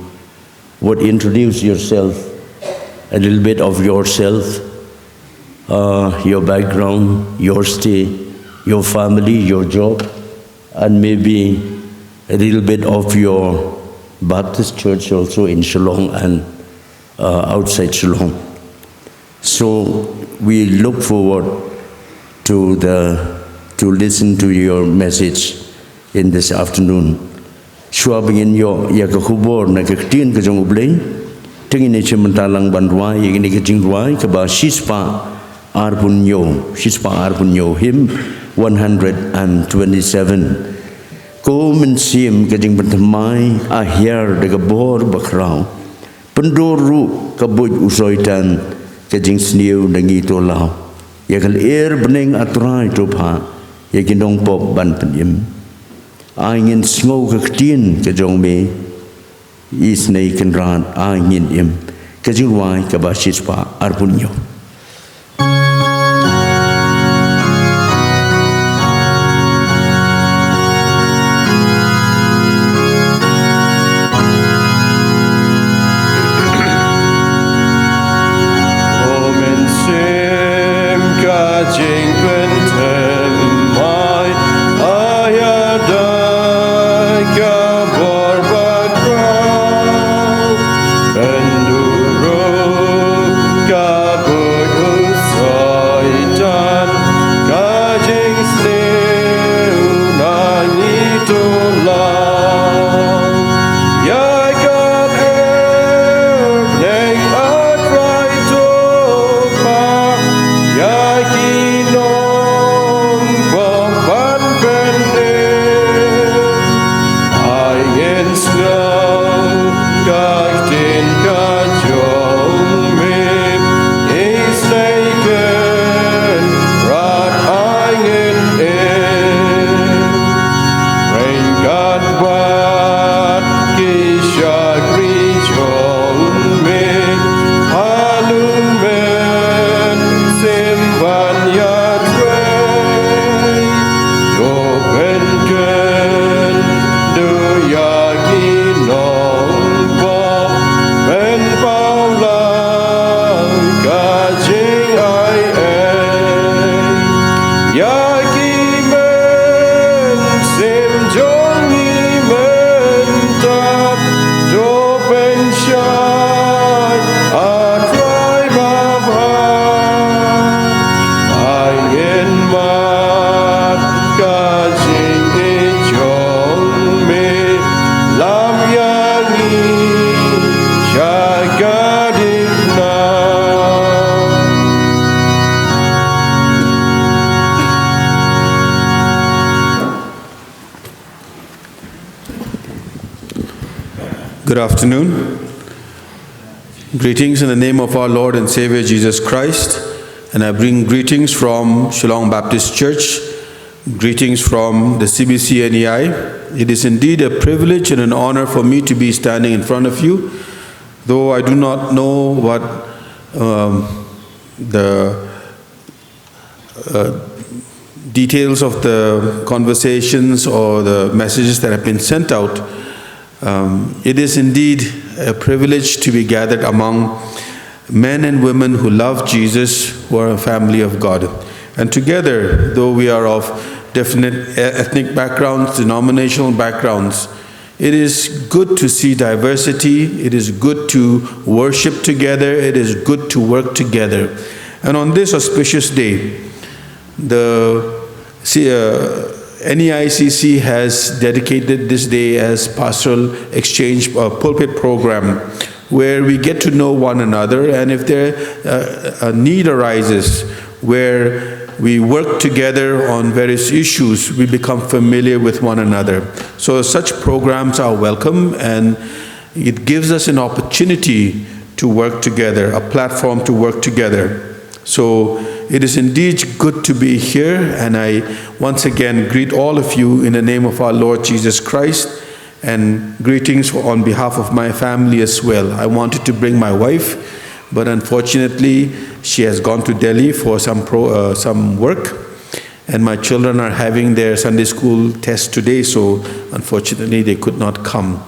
would introduce yourself, a little bit of yourself, uh, your background, your stay, your family, your job, and maybe a little bit of your Baptist church also in Shillong and uh, outside Shillong. So we look forward to the to listen to your message in this afternoon. Shuwa ba ngin ïoh ïa ka khubor na ka ktien ka jong U Blei, te ngin ïa shim bynta lang ban rwai ïa kane ka jingrwai kaba shispah arphew hynñiew, shispah arphew hynñiew, hymn one hundred and twenty-seven. Ko Mynsiem ka jingpynthymmai, a hiar da ka bor bakhraw. Pyndur ruh ka buit u Soitan ka jingsniew na ngi to law. Ïa ka lyer bneng, a Trai, to phah ïa ki nongpop ban pynim. Ai ngin sngew ka ktien ka jong me. Isynei Kynrad ai ngin im. Ka jingrwai kaba shispah arphew hynñiew. Sim ka jingpynthymmai, ïada ka bor bakhraw. Pynduh ruh ka buit u Soitan, ka jingsniew na ngi to lah. Ïa ka bneng, A Trai, to pha ïa ki nongpop ban pynim. Ai ngin sngew ka ktien ka jong me, Isynei Kynrad ai ngin im. Ryngkat bad ki shakri jong me, ha lymmen sim ban ïatrei. To pynkynduh ïa ki nongpop, pynpaw lang ka jingai ei. Ïa ki mynsiem jong ngi mynta, to pynshai, A Trai babha. Ai ngin mad ka jingïeit jong me, lam ïa ngi sha ka dipnam. Good afternoon. Greetings in the name of our Lord and Savior Jesus Christ. And I bring greetings from Shillong Baptist Church, greetings from the C B C N E I. It is indeed a privilege and an honor for me to be standing in front of you, though I do not know what, um, the uh, details of the conversations or the messages that have been sent out. Um, it is indeed a privilege to be gathered among men and women who love Jesus, who are a family of God. And together, though we are of different e-, ethnic backgrounds, denominational backgrounds, it is good to see diversity. It is good to worship together. It is good to work together. And on this auspicious day, the C-, uh, N E I C C has dedicated this day as Pastoral Exchange, uh, Pulpit Program, where we get to know one another, and if there, uh, a need arises where we work together on various issues, we become familiar with one another. So such programs are welcome, and it gives us an opportunity to work together, a platform to work together. So it is indeed good to be here, and I once again greet all of you in the name of our Lord Jesus Christ, and greetings for, on behalf of my family as well. I wanted to bring my wife, but unfortunately, she has gone to Delhi for some pro-, uh, some work, and my children are having their Sunday school test today, so unfortunately, they could not come.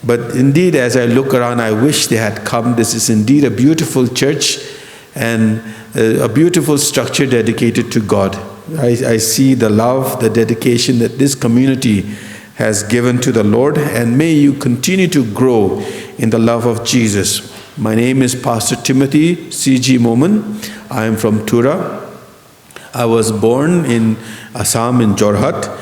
But indeed, as I look around, I wish they had come. This is indeed a beautiful church and, uh, a beautiful structure dedicated to God. I, I see the love, the dedication that this community has given to the Lord, and may you continue to grow in the love of Jesus. My name is Pastor Timothy C G Momin. I am from Tura. I was born in Assam, in Jorhat.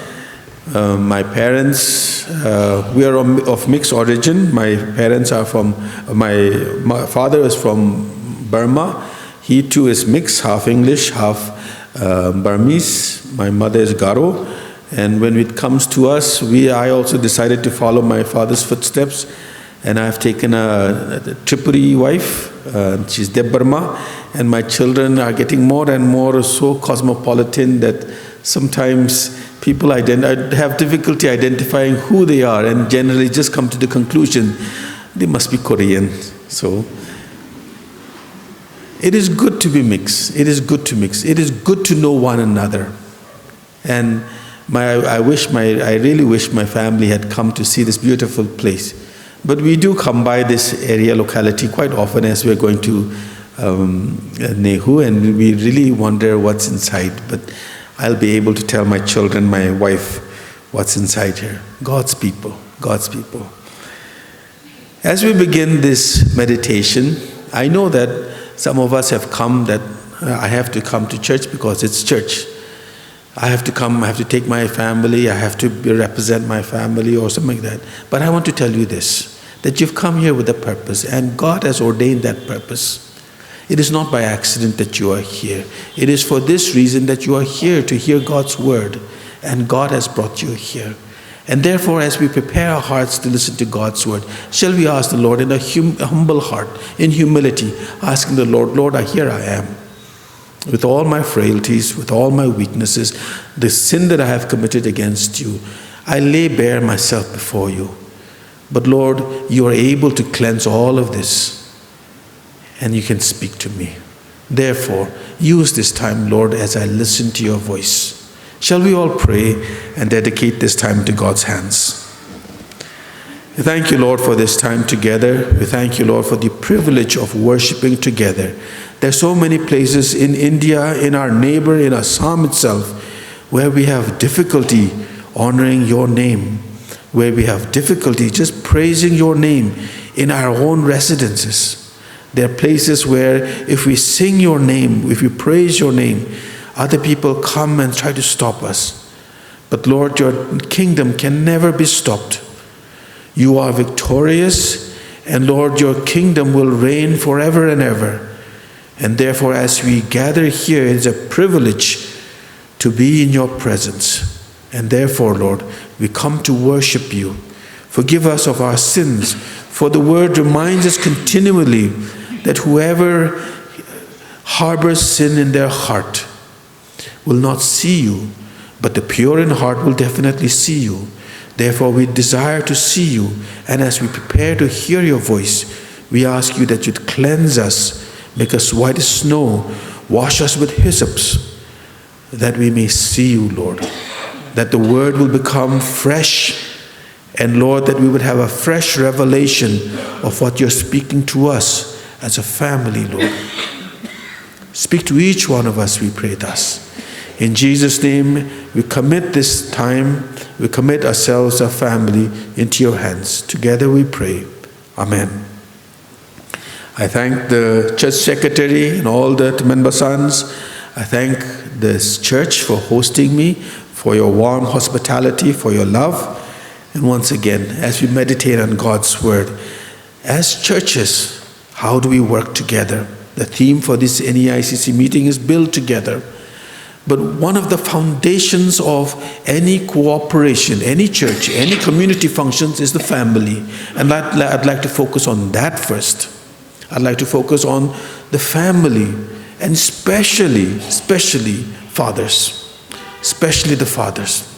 Uh, my parents, uh, we are of, of mixed origin. My parents are from, my, my father is from Burma. He too is mixed, half English, half, uh, Burmese. My mother is Garo. And when it comes to us, we, I also decided to follow my father's footsteps. And I've taken a, a Tripuri wife. Uh, she's Debbarma. And my children are getting more and more so cosmopolitan that sometimes people ident-, I have difficulty identifying who they are and generally just come to the conclusion They must be Korean. So it is good to be mixed. It is good to mix. It is good to know one another. And my, I wish my, I really wish my family had come to see this beautiful place. But we do come by this area locality quite often as we're going to um, Nehu, and we really wonder what's inside. But I'll be able to tell my children, my wife, what's inside here. God's people, God's people. As we begin this meditation, I know that some of us have come that uh, I have to come to church because it's church. I have to come, I have to take my family, I have to be- represent my family or something like that. But I want to tell you this, that you've come here with a purpose, and God has ordained that purpose. It is not by accident that you are here. It is for this reason that you are here to hear God's word, and God has brought you here. And therefore, as we prepare our hearts to listen to God's word, shall we ask the Lord in a hum- humble heart, in humility, asking the Lord, "Lord, I, here I am, with all my frailties, with all my weaknesses, the sin that I have committed against you, I lay bare myself before you. But Lord, you are able to cleanse all of this, and you can speak to me. Therefore, use this time, Lord, as I listen to your voice." Shall we all pray and dedicate this time to God's hands? Thank you, Lord, for this time together. We thank you, Lord, for the privilege of worshiping together. There's so many places in India, in our neighbor, in Assam itself, where we have difficulty honoring your name, where we have difficulty just praising your name in our own residences. There are places where if we sing your name, if we praise your name, other people come and try to stop us. But Lord, your kingdom can never be stopped. You are victorious, and Lord, your kingdom will reign forever and ever. And therefore, as we gather here, it's a privilege to be in your presence. And therefore, Lord, we come to worship you. Forgive us of our sins, for the word reminds us continually that whoever harbors sin in their heart will not see you, but the pure in heart will definitely see you. Therefore, we desire to see you, and as we prepare to hear your voice, we ask you that you'd cleanse us, make us white as snow, wash us with hyssops, that we may see you, Lord, that the word will become fresh, and Lord, that we would have a fresh revelation of what you're speaking to us as a family, Lord. Speak to each one of us, we pray thus. In Jesus' name, we commit this time, we commit ourselves, our family, into your hands. Together we pray. Amen. I thank the church secretary and all the Temenbasans. I thank this church for hosting me, for your warm hospitality, for your love. And once again, as we meditate on God's word, as churches, how do we work together? The theme for this N E I C C meeting is build together. But one of the foundations of any cooperation, any church, any community functions is the family. And that, I'd like to focus on that first. I'd like to focus on the family, and especially, especially fathers, especially the fathers.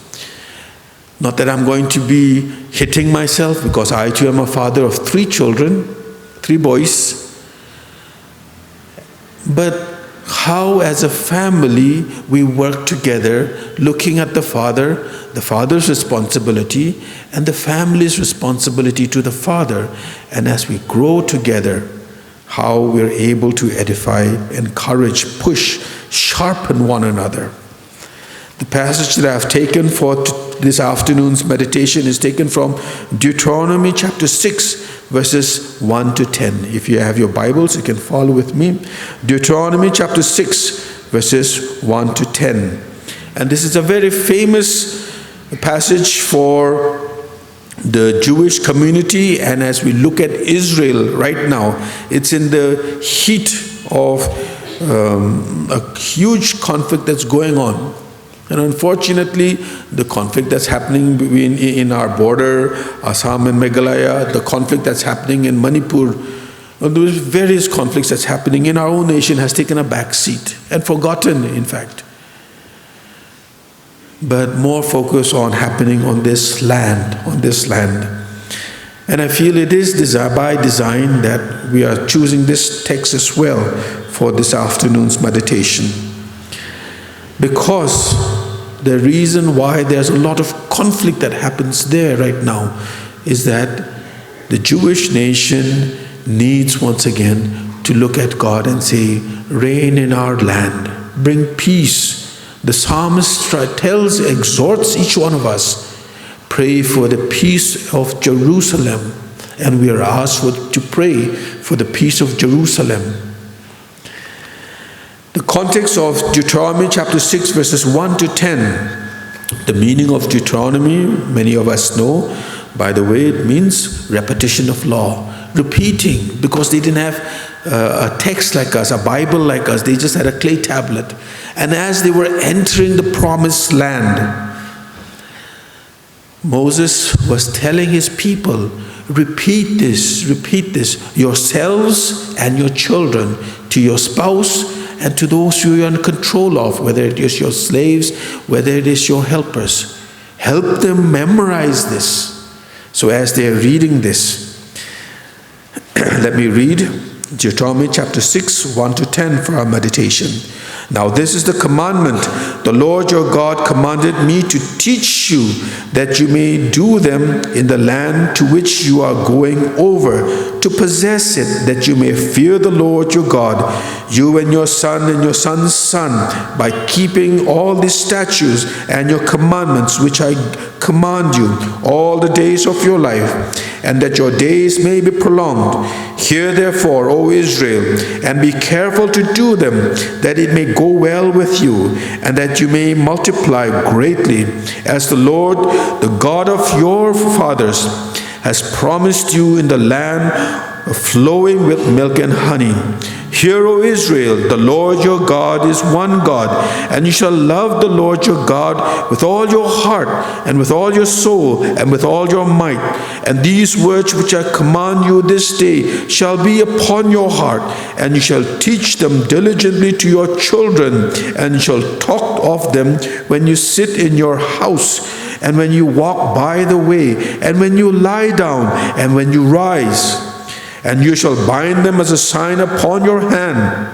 Not that I'm going to be hitting myself, because I too am a father of three children, three boys. But how, as a family, we work together, looking at the father, the father's responsibility, and the family's responsibility to the father. And as we grow together, how we're able to edify, encourage, push, sharpen one another. The passage that I've taken for t- this afternoon's meditation is taken from Deuteronomy chapter six, verses one to ten. If you have your Bibles, you can follow with me. Deuteronomy chapter six, verses one to ten. And this is a very famous passage for the Jewish community, and as we look at Israel right now, it's in the heat of um, a huge conflict that's going on. And unfortunately, the conflict that's happening between, in our border, Assam and Meghalaya, the conflict that's happening in Manipur, and those various conflicts that's happening in our own nation has taken a back seat and forgotten, in fact. But more focus on happening on this land, on this land. And I feel it is desi-, by design that we are choosing this text as well for this afternoon's meditation. Because the reason why there's a lot of conflict that happens there right now is that the Jewish nation needs once again to look at God and say, "Reign in our land, bring peace." The psalmist try-, tells, exhorts each one of us, "Pray for the peace of Jerusalem." And we are asked for, to pray for the peace of Jerusalem. The context of Deuteronomy chapter six, verses one to ten, the meaning of Deuteronomy, many of us know, by the way, it means repetition of law, repeating, because they didn't have uh, a text like us, a Bible like us. They just had a clay tablet. And as they were entering the promised land, Moses was telling his people, "Repeat this, repeat this, yourselves and your children, to your spouse and to those who you're in control of, whether it is your slaves, whether it is your helpers. Help them memorize this." So as they are reading this, let me read Deuteronomy chapter six, one to ten for our meditation. "Now this is the commandment the Lord your God commanded me to teach you, that you may do them in the land to which you are going over to possess it, that you may fear the Lord your God, you and your son and your son's son, by keeping all these statutes and your commandments which I command you all the days of your life, and that your days may be prolonged. Hear therefore, O Israel, and be careful to do them, that it may go well with you, and that you may multiply greatly, as the Lord, the God of your fathers, has promised you in the land flowing with milk and honey. Hear, O Israel, the Lord your God is one God, and you shall love the Lord your God with all your heart, and with all your soul, and with all your might. And these words which I command you this day shall be upon your heart, and you shall teach them diligently to your children, and you shall talk of them when you sit in your house, and when you walk by the way, and when you lie down, and when you rise. And you shall bind them as a sign upon your hand,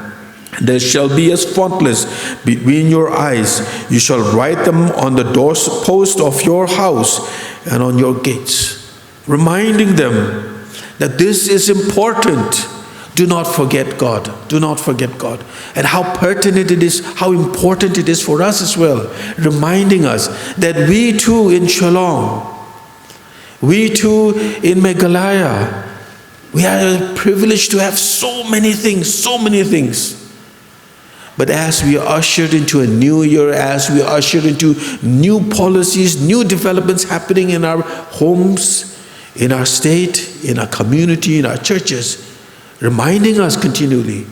and they shall be as frontlets between your eyes. You shall write them on the doorpost of your house and on your gates, reminding them that this is important. Do not forget God. Do not forget God. And how pertinent it is, how important it is for us as well, reminding us that we too in Shillong, we too in Meghalaya, we are privileged to have so many things, so many things. But as we are ushered into a new year, as we are ushered into new policies, new developments happening in our homes, in our state, in our community, in our churches, reminding us continually,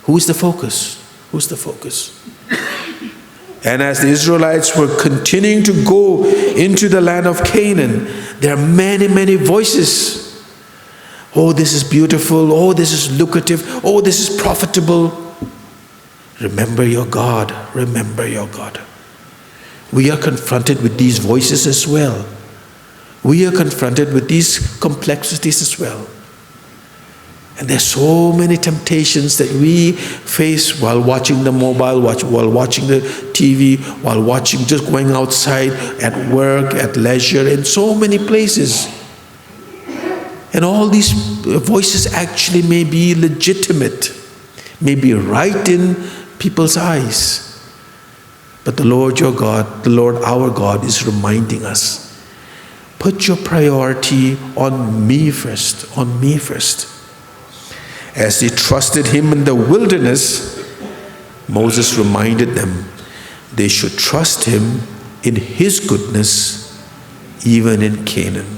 who is the focus? Who's the focus? And as the Israelites were continuing to go into the land of Canaan, there are many, many voices. "Oh, this is beautiful. Oh, this is lucrative. Oh, this is profitable." Remember your God. Remember your God. We are confronted with these voices as well. We are confronted with these complexities as well. And there's so many temptations that we face while watching the mobile, watch, while watching the T V, while watching, just going outside, at work, at leisure, in so many places. And all these voices actually may be legitimate, may be right in people's eyes. But the Lord your God, the Lord our God, is reminding us, "Put your priority on me first, on me first." As they trusted him in the wilderness, Moses reminded them they should trust him in his goodness, even in Canaan.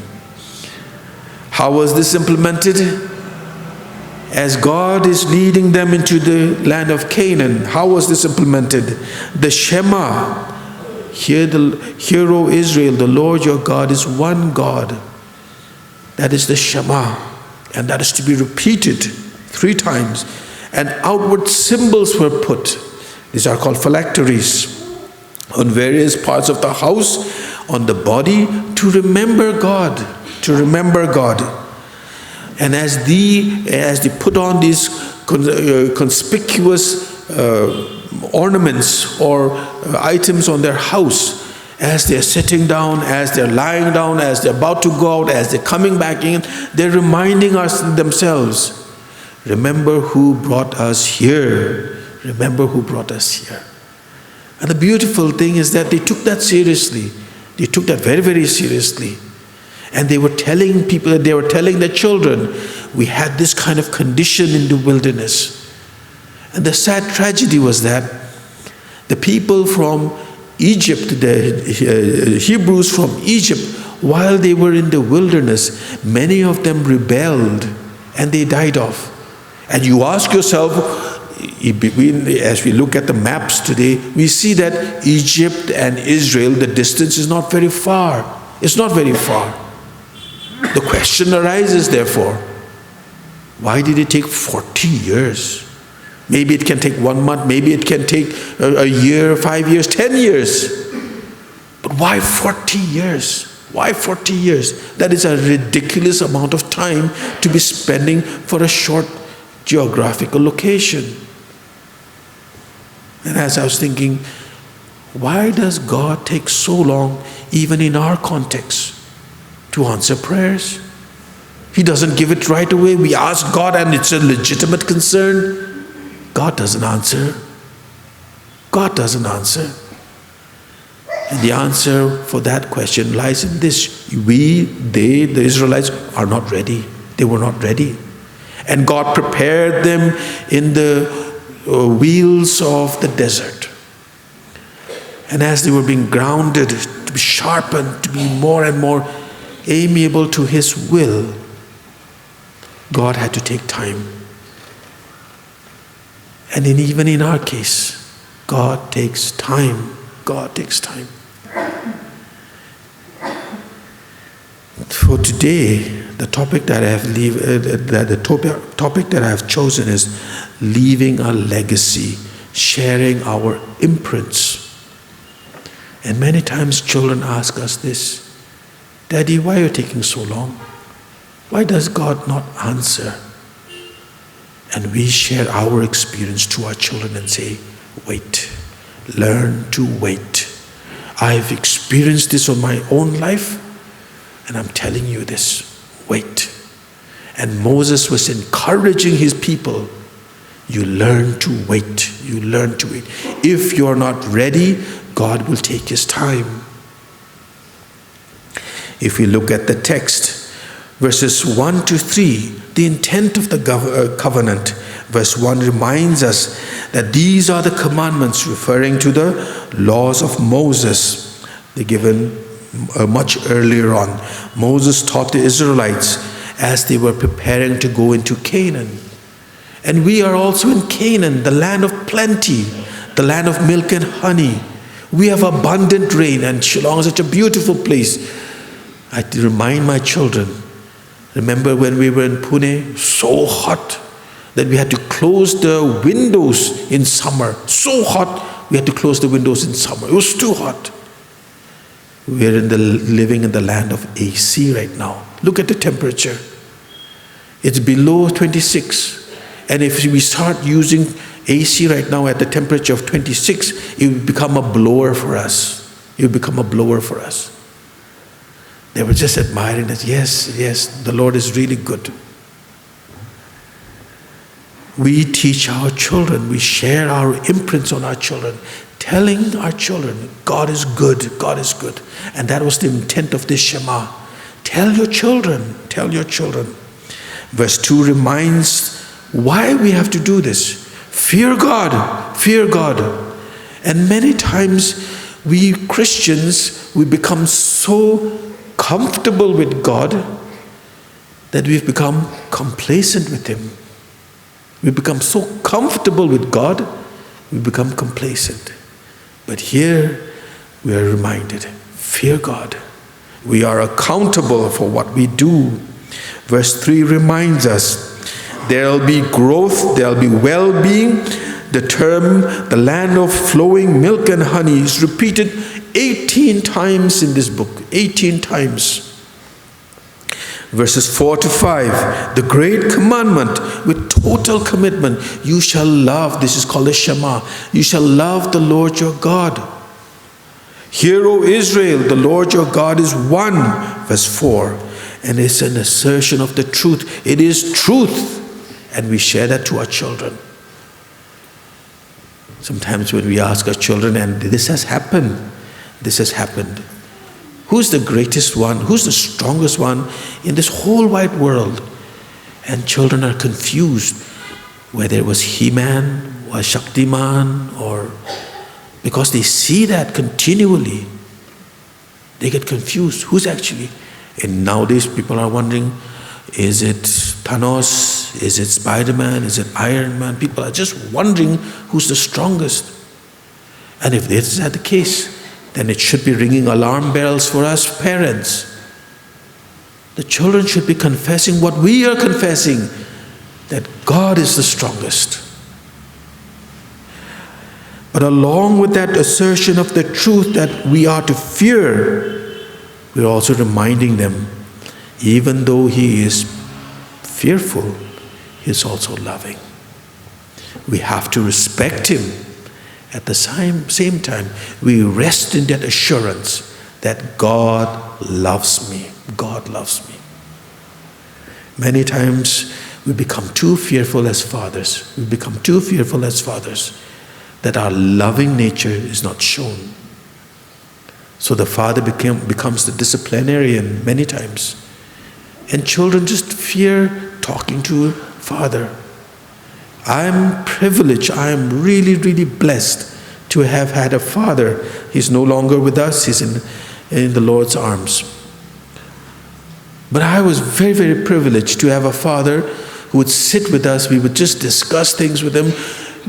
How was this implemented? As God is leading them into the land of Canaan, how was this implemented? The Shema. Hear, the, hear, O Israel, the Lord your God is one God. That is the Shema. And that is to be repeated three times. And outward symbols were put. These are called phylacteries, on various parts of the house, on the body, to remember God. to remember God. And as they, as they put on these con-, uh, conspicuous, uh, ornaments or, uh, items on their house, as they're sitting down, as they're lying down, as they're about to go out, as they're coming back in, they're reminding us themselves, "Remember who brought us here. Remember who brought us here." And the beautiful thing is that they took that seriously. They took that very, very seriously. And they were telling people, they were telling their children, "We had this kind of condition in the wilderness." And the sad tragedy was that the people from Egypt, the, uh, Hebrews from Egypt, while they were in the wilderness, many of them rebelled and they died off. And you ask yourself, i-, between, as we look at the maps today, we see that Egypt and Israel, the distance is not very far. It's not very far. The question arises, therefore, why did it take forty years? Maybe it can take one month, maybe it can take a, a year, five years, ten years. But why forty years? Why forty years? That is a ridiculous amount of time to be spending for a short geographical location. And as I was thinking, why does God take so long, even in our context, to answer prayers? He doesn't give it right away. We ask God, and it's a legitimate concern. God doesn't answer. God doesn't answer. And the answer for that question lies in this. We, they, the Israelites, are not ready. They were not ready. And God prepared them in the, uh, wheels of the desert. And as they were being grounded, to be sharpened, to be more and more amiable to His will, God had to take time. And in, even in our case, God takes time. God takes time. For today, the topic that I have leave, uh, that the topic, topic that I have chosen is leaving a legacy, sharing our imprints. And many times children ask us this, "Daddy, why are you taking so long? Why does God not answer?" And we share our experience to our children and say, "Wait, learn to wait. I've experienced this on my own life, and I'm telling you this, wait." And Moses was encouraging his people, "You learn to wait, you learn to wait. If you're not ready, God will take His time." If we look at the text, verses one to three, the intent of the gov-, uh, covenant, verse one reminds us that these are the commandments, referring to the laws of Moses, they're given, uh, much earlier on. Moses taught the Israelites as they were preparing to go into Canaan. And we are also in Canaan, the land of plenty, the land of milk and honey. We have abundant rain, and Shillong is such a beautiful place. I remind my children, remember when we were in Pune, so hot that we had to close the windows in summer. So hot, we had to close the windows in summer. It was too hot. We're in the, living in the land of A C right now. Look at the temperature. It's below twenty-six. And if we start using A C right now at the temperature of twenty-six, it will become a blower for us. It will become a blower for us. They were just admiring that, "Yes, yes, the Lord is really good." We teach our children, we share our imprints on our children, telling our children, "God is good, God is good." And that was the intent of this Shema. Tell your children, tell your children. Verse two reminds why we have to do this. "Fear God, fear God." And many times we Christians, we become so comfortable with God that we've become complacent with Him. We become so comfortable with God, we become complacent. But here we are reminded, "Fear God." We are accountable for what we do. Verse three reminds us, "There'll be growth, there'll be well-being." The term, "the land of flowing milk and honey," is repeated eighteen times in this book. Eighteen times. Verses four to five, the great commandment with total commitment. You shall love, this is called the Shema. You shall love the Lord your God. Hear, O Israel, the Lord your God is one. Verse four. And it's an assertion of the truth. It is truth. And we share that to our children. Sometimes when we ask our children, and this has happened, this has happened. Who's the greatest one? Who's the strongest one in this whole wide world? And children are confused whether it was He-Man or Shaktiman, or because they see that continually, they get confused. Who's actually? And nowadays, people are wondering, is it Thanos? Is it Spider Man? Is it Iron Man? People are just wondering who's the strongest. And if this is the case, then it should be ringing alarm bells for us parents. The children should be confessing what we are confessing, that God is the strongest. But along with that assertion of the truth that we are to fear, we're also reminding them, even though He is fearful, He is also loving. We have to respect Him. At the same, same time, we rest in that assurance that God loves me. God loves me. Many times we become too fearful as fathers. We become too fearful as fathers that our loving nature is not shown. So the father became, becomes the disciplinarian many times. And children just fear talking to father. I'm privileged. I am really, really blessed to have had a father. He's no longer with us. He's in, in the Lord's arms. But I was very, very privileged to have a father who would sit with us. We would just discuss things with him.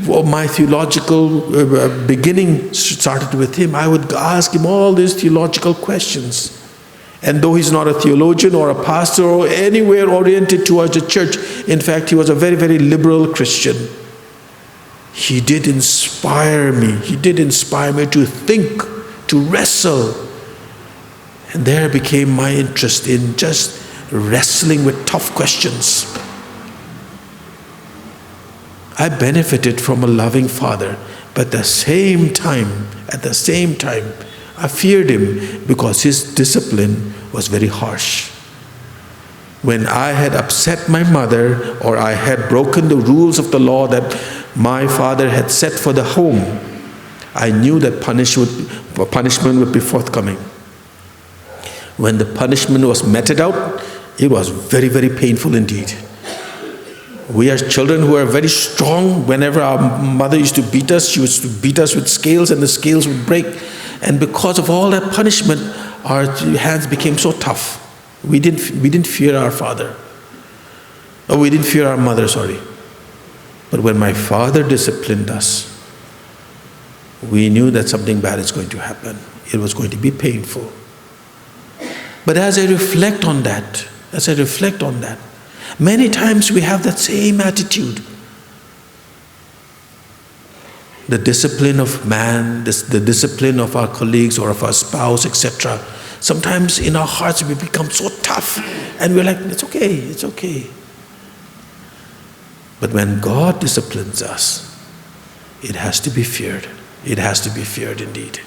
Well, my theological uh, uh, beginning started with him. I would ask him all these theological questions. And though he's not a theologian or a pastor or anywhere oriented towards the church, in fact, he was a very, very liberal Christian. He did inspire me. He did inspire me to think, to wrestle. And there became my interest in just wrestling with tough questions. I benefited from a loving father, but at the same time, at the same time, I feared him because his discipline was very harsh. When I had upset my mother or I had broken the rules of the law that my father had set for the home, I knew that punish would, punishment would be forthcoming. When the punishment was meted out, it was very, very painful indeed. We are children who are very strong. Whenever our mother used to beat us, she used to beat us with scales, and the scales would break. And because of all that punishment, our hands became so tough. We didn't, we didn't fear our father. Oh, we didn't fear our mother, sorry. But when my father disciplined us, we knew that something bad is going to happen. It was going to be painful. But as I reflect on that, as I reflect on that, many times we have that same attitude. The discipline of man, this, the discipline of our colleagues or of our spouse, et cetera. Sometimes in our hearts we become so tough and we're like, it's okay, it's okay. But when God disciplines us, it has to be feared. It has to be feared indeed.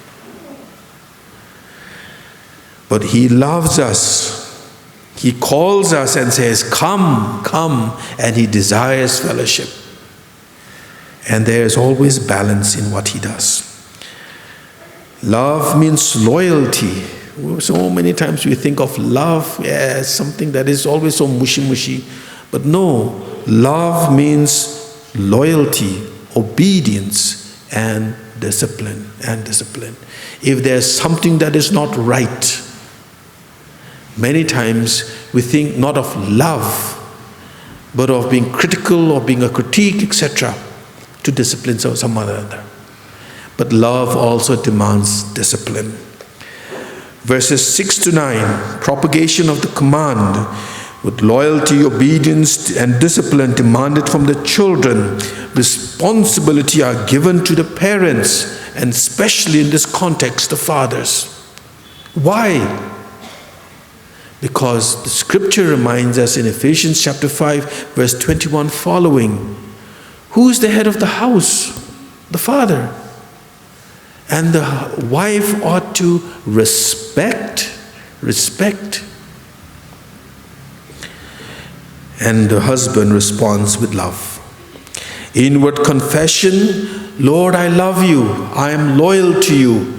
But He loves us. He calls us and says, come, come, and He desires fellowship. And there is always balance in what He does. Love means loyalty. So many times we think of love as something that is always so mushy mushy. But no, love means loyalty, obedience, and discipline. And discipline. If there's something that is not right, many times we think not of love, but of being critical or being a critique, et cetera, to discipline some, some other. But love also demands discipline. Verses six to nine, propagation of the command with loyalty, obedience, and discipline demanded from the children. Responsibility are given to the parents, and especially in this context, the fathers. Why? Because the scripture reminds us in Ephesians chapter five, verse twenty-one following, who is the head of the house? The father. And the wife ought to respect, respect. And the husband responds with love. Inward confession, "Lord, I love you, I am loyal to you,"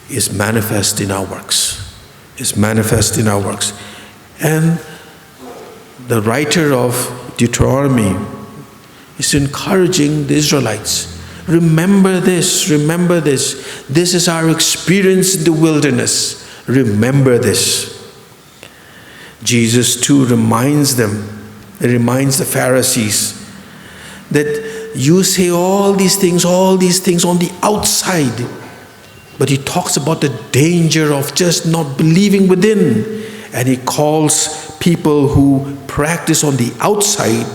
is manifest in our works. Is manifest in our works. And the writer of Deuteronomy is encouraging the Israelites. Remember this, remember this. This is our experience in the wilderness. Remember this. Jesus too reminds them, reminds the Pharisees that you say all these things, all these things on the outside, but he talks about the danger of just not believing within. And he calls people who practice on the outside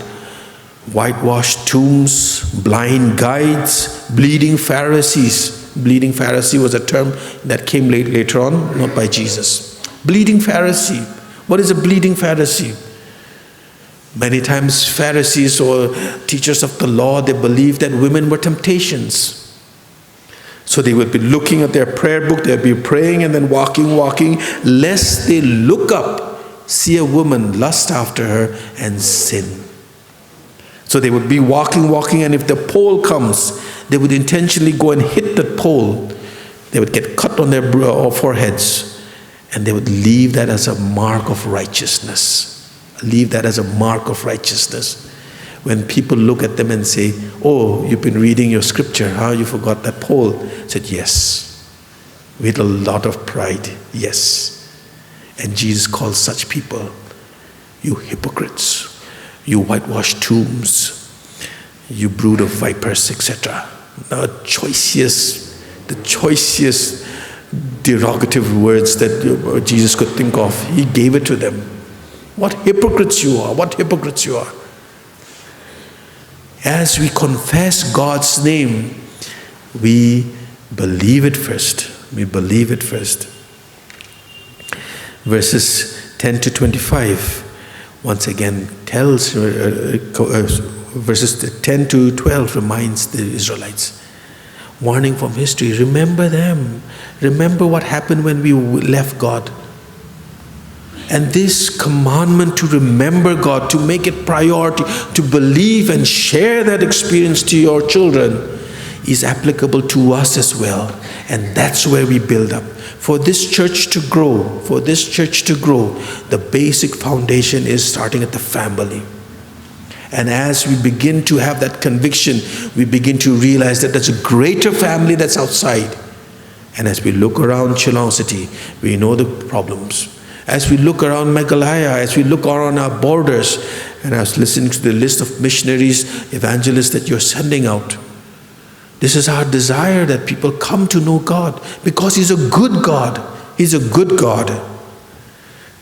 whitewashed tombs, blind guides, bleeding Pharisees. Bleeding Pharisee was a term that came late, later on, not by Jesus. Bleeding Pharisee. What is a bleeding Pharisee? Many times, Pharisees or teachers of the law, they believed that women were temptations. So they would be looking at their prayer book, they'd be praying and then walking, walking, lest they look up, see a woman, lust after her, and sin. So they would be walking, walking, and if the pole comes, they would intentionally go and hit the pole. They would get cut on their bro- or foreheads, and they would leave that as a mark of righteousness. Leave that as a mark of righteousness. When people look at them and say, "Oh, you've been reading your scripture, huh? You forgot that pole." Said, "Yes." With a lot of pride, "Yes." And Jesus calls such people, "You hypocrites, you whitewashed tombs, you brood of vipers," et cetera. The choicest, the choicest derogative words that Jesus could think of, he gave it to them. "What hypocrites you are, what hypocrites you are." As we confess God's name, we believe it first. We believe it first. Verses ten to twenty-five, once again, tells, uh, uh, co- uh, verses ten to twelve reminds the Israelites. Warning from history. Remember them. Remember what happened when we w- left God. And this commandment to remember God, to make it priority, to believe and share that experience to your children is applicable to us as well. And that's where we build up. For this church to grow, for this church to grow, the basic foundation is starting at the family. And as we begin to have that conviction, we begin to realize that there's a greater family that's outside. And as we look around Shillong City, we know the problems. As we look around Meghalaya, as we look around our borders, and I was listening to the list of missionaries, evangelists that you're sending out, this is our desire, that people come to know God, because He's a good God. He's a good God.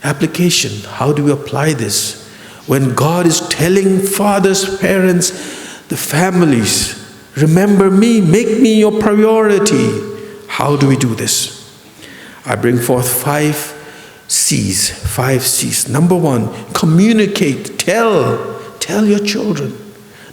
Application. How do we apply this? When God is telling fathers, parents, the families, "Remember me, make me your priority." How do we do this? I bring forth five C's, five C's. Number one, communicate, tell, tell your children.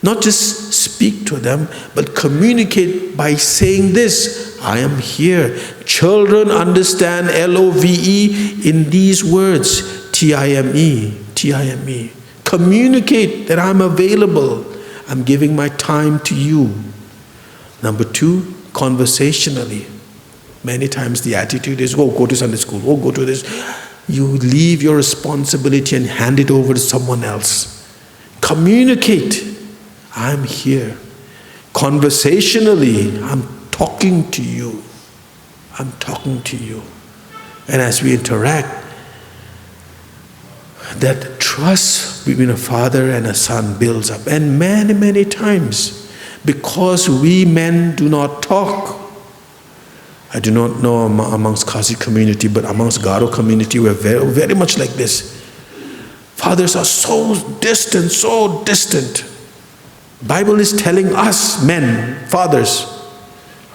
Not just speak to them, but communicate by saying this, "I am here." Children understand L O V E in these words, "T I M E, T I M E." Communicate that I'm available. I'm giving my time to you. Number two, conversationally. Many times the attitude is, "Oh, go to Sunday school, oh, go to this." You leave your responsibility and hand it over to someone else. Communicate, "I'm here." Conversationally, "I'm talking to you. I'm talking to you." And as we interact, that trust between a father and a son builds up. And many, many times, because we men do not talk, I do not know am- amongst Khasi community, but amongst Garo community, we're very, very much like this. Fathers are so distant, so distant. Bible is telling us, men, fathers,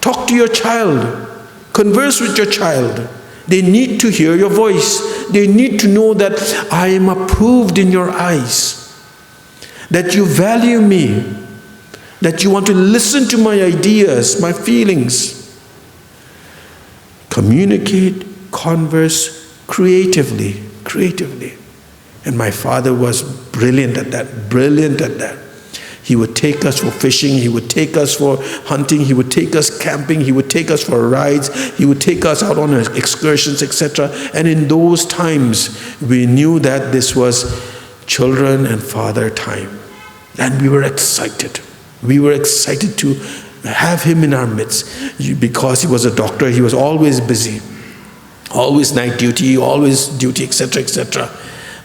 talk to your child, converse with your child. They need to hear your voice. They need to know that I am approved in your eyes, that you value me, that you want to listen to my ideas, my feelings. Communicate, converse creatively, creatively. And my father was brilliant at that, brilliant at that. He would take us for fishing, he would take us for hunting, he would take us camping, he would take us for rides, he would take us out on excursions, et cetera. And in those times, we knew that this was children and father time. And we were excited. We were excited to have him in our midst. You- because he was a doctor, he was always busy, always night duty, always duty, et cetera, et cetera.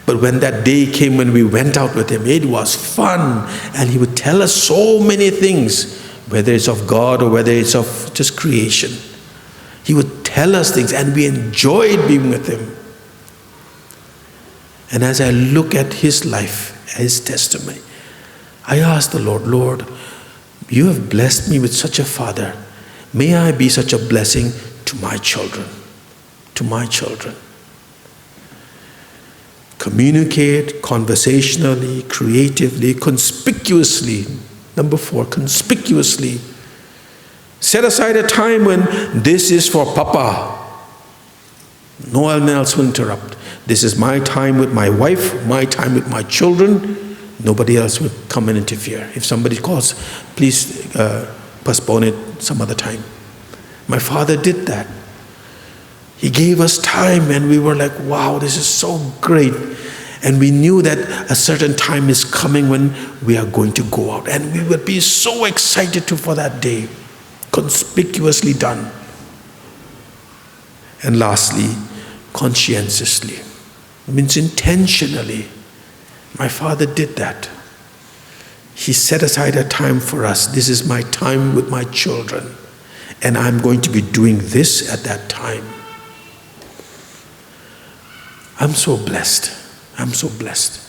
But when that day came when we went out with him, it was fun. And he would tell us so many things, whether it's of God or whether it's of just creation. He would tell us things, and we enjoyed being with him. And as I look at his life, his testimony, I ask the Lord, "Lord, you have blessed me with such a father. May I be such a blessing to my children, to my children." Communicate conversationally, creatively, conspicuously. Number four, conspicuously. Set aside a time when this is for Papa. No one else will interrupt. This is my time with my wife, my time with my children. Nobody else will come and interfere. If somebody calls, please, uh, postpone it some other time. My father did that. He gave us time, and we were like, "Wow, this is so great." And we knew that a certain time is coming when we are going to go out. And we would be so excited to, for that day. Conspicuously done. And lastly, conscientiously. It means intentionally. My father did that. He set aside a time for us. "This is my time with my children, and I'm going to be doing this at that time." I'm so blessed. I'm so blessed.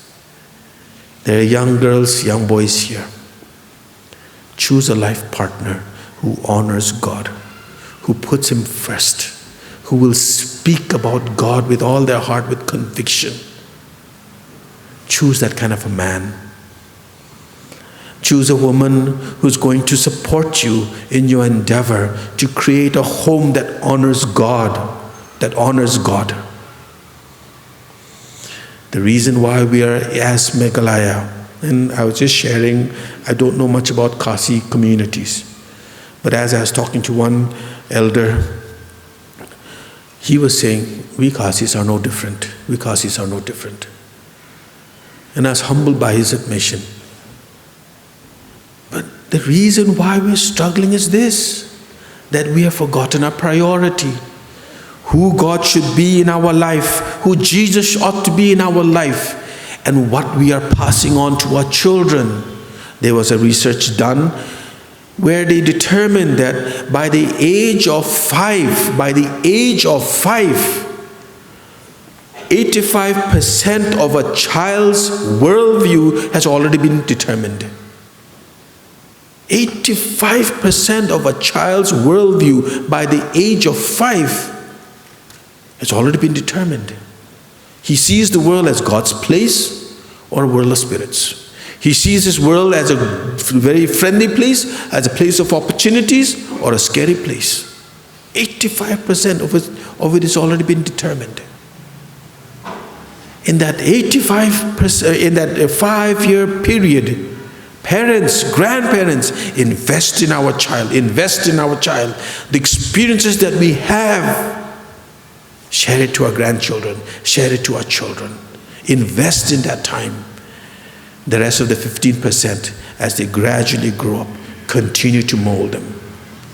There are young girls, young boys here. Choose a life partner who honors God, who puts Him first, who will speak about God with all their heart, with conviction. Choose that kind of a man. Choose a woman who's going to support you in your endeavor to create a home that honors God, that honors God. The reason why we are as Meghalaya, and I was just sharing, I don't know much about Khasi communities, but as I was talking to one elder, he was saying, "We Khasis are no different. We Khasis are no different." And I was humbled by his admission. But the reason why we're struggling is this, that we have forgotten our priority. Who God should be in our life, who Jesus ought to be in our life, and what we are passing on to our children. There was a research done where they determined that by the age of five, by the age of five, eighty-five percent of a child's worldview has already been determined. Eighty-five percent of a child's worldview by the age of five has already been determined. He sees the world as God's place or a world of spirits. He sees his world as a very friendly place, as a place of opportunities, or a scary place. Eighty-five percent of it, of it is already been determined. In that eighty-five percent, in that, uh, five-year period, parents, grandparents, invest in our child, invest in our child. The experiences that we have, share it to our grandchildren, share it to our children. Invest in that time. The rest of the fifteen percent, as they gradually grow up, continue to mold them,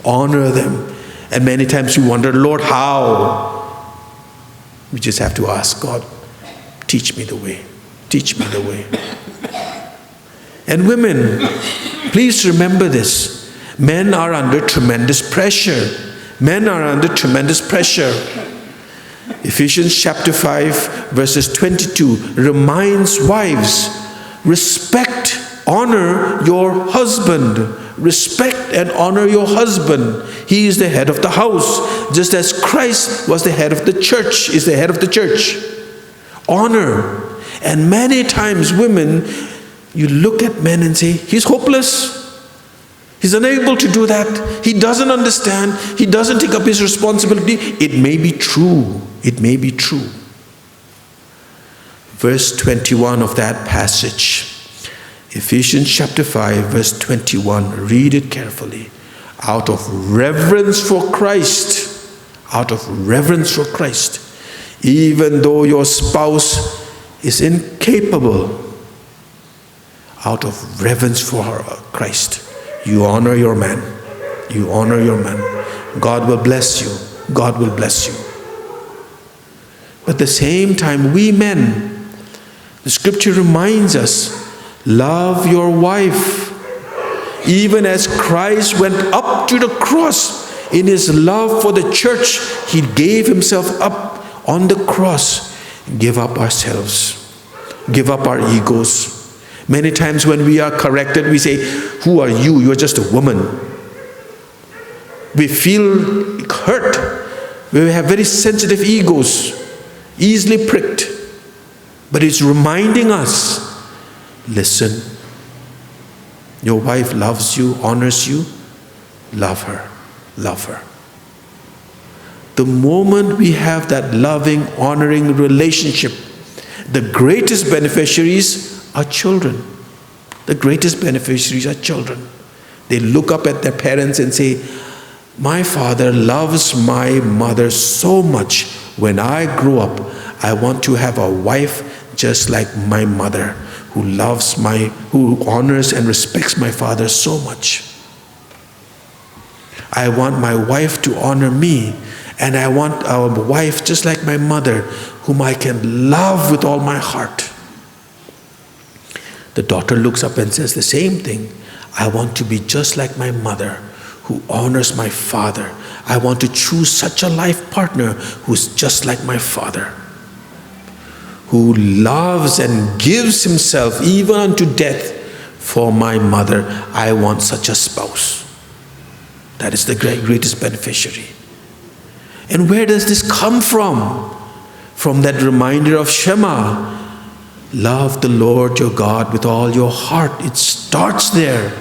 honor them. And many times we wonder, "Lord, how?" We just have to ask God, "Teach me the way. Teach me the way." And women, please remember this. Men are under tremendous pressure. Men are under tremendous pressure. Ephesians chapter five, verses twenty-two reminds wives, "Respect, honor your husband. Respect and honor your husband. He is the head of the house, just as Christ was the head of the church, is the head of the church." honor. And many times, women, you look at men and say, "He's hopeless. He's unable to do that. He doesn't understand. He doesn't take up his responsibility." It may be true. It may be true. Verse twenty-one of that passage, Ephesians chapter five, verse twenty-one. Read it carefully. "Out of reverence for Christ, out of reverence for Christ, even though your spouse is incapable, out of reverence for Christ, you honor your man. You honor your man. God will bless you. God will bless you." But at the same time, we men, the scripture reminds us, "Love your wife. Even as Christ went up to the cross in his love for the church, he gave himself up on the cross." Give up ourselves, give up our egos. Many times when we are corrected, we say, "Who are you? You're just a woman." We feel hurt. We have very sensitive egos, easily pricked. But it's reminding us, listen, your wife loves you, honors you, love her, love her. The moment we have that loving, honoring relationship, the greatest beneficiaries are children. The greatest beneficiaries are children. They look up at their parents and say, "My father loves my mother so much. When I grow up, I want to have a wife just like my mother, who loves my, who honors and respects my father so much. I want my wife to honor me, and I want a wife just like my mother, whom I can love with all my heart." The daughter looks up and says the same thing. "I want to be just like my mother, who honors my father. I want to choose such a life partner who's just like my father, who loves and gives himself even unto death for my mother. I want such a spouse." That is the great, greatest beneficiary. And where does this come from? From that reminder of Shema. "Love the Lord your God with all your heart." It starts there.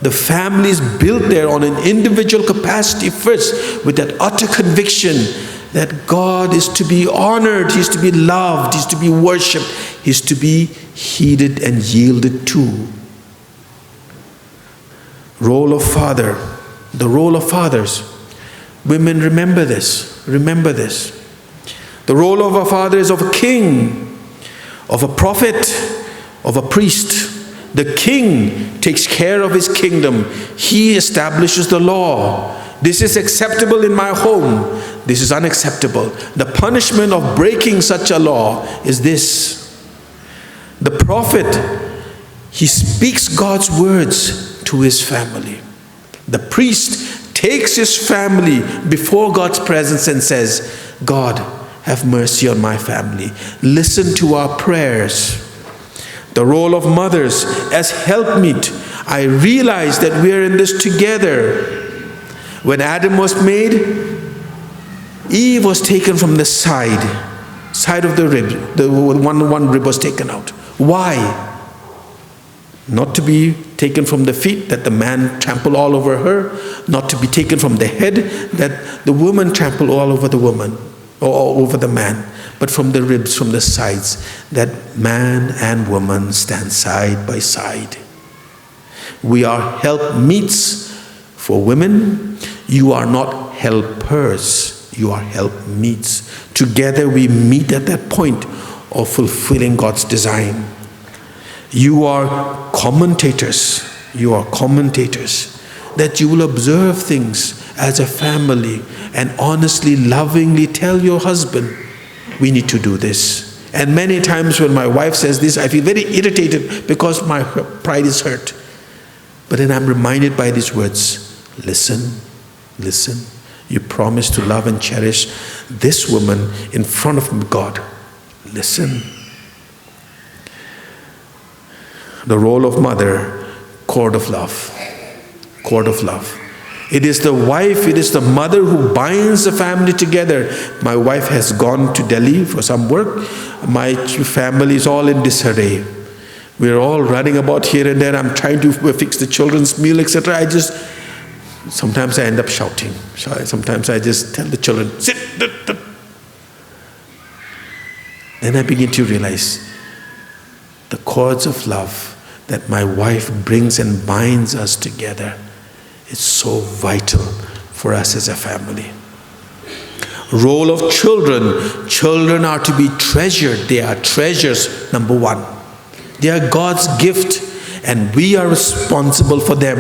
The family is built there on an individual capacity first, with that utter conviction that God is to be honored, He's to be loved, He's to be worshipped, He's to be heeded and yielded to. Role of father, the role of fathers. Women, remember this, remember this. The role of a father is of a king, of a prophet, of a priest. The king takes care of his kingdom. He establishes the law. "This is acceptable in my home. This is unacceptable. The punishment of breaking such a law is this." The prophet, he speaks God's words to his family. The priest takes his family before God's presence and says, "God, have mercy on my family. Listen to our prayers." The role of mothers as helpmeet. I realize that we are in this together. When Adam was made, Eve was taken from the side, side of the rib. The one, one rib was taken out. Why? Not to be taken from the feet, that the man trample all over her, not to be taken from the head, that the woman trample all over the woman, or over the man, but from the ribs, from the sides, that man and woman stand side by side. We are help meets for women. You are not helpers. You are help meets. Together we meet at that point of fulfilling God's design. You are commentators. You are commentators. That you will observe things as a family and honestly, lovingly tell your husband, "We need to do this." And many times when my wife says this, I feel very irritated because my pride is hurt. But then I'm reminded by these words, "Listen, listen. You promise to love and cherish this woman in front of God. Listen." The role of mother, cord of love. Cord of love. It is the wife, it is the mother who binds the family together. My wife has gone to Delhi for some work. My family is all in disarray. We're all running about here and there. I'm trying to fix the children's meal, et cetera. I just, sometimes I end up shouting. So I- sometimes I just tell the children, "Sit, sit, sit." Then I begin to realize the cords of love that my wife brings and binds us together is so vital for us as a family. Role of children. Children are to be treasured. They are treasures, number one. They are God's gift, and we are responsible for them.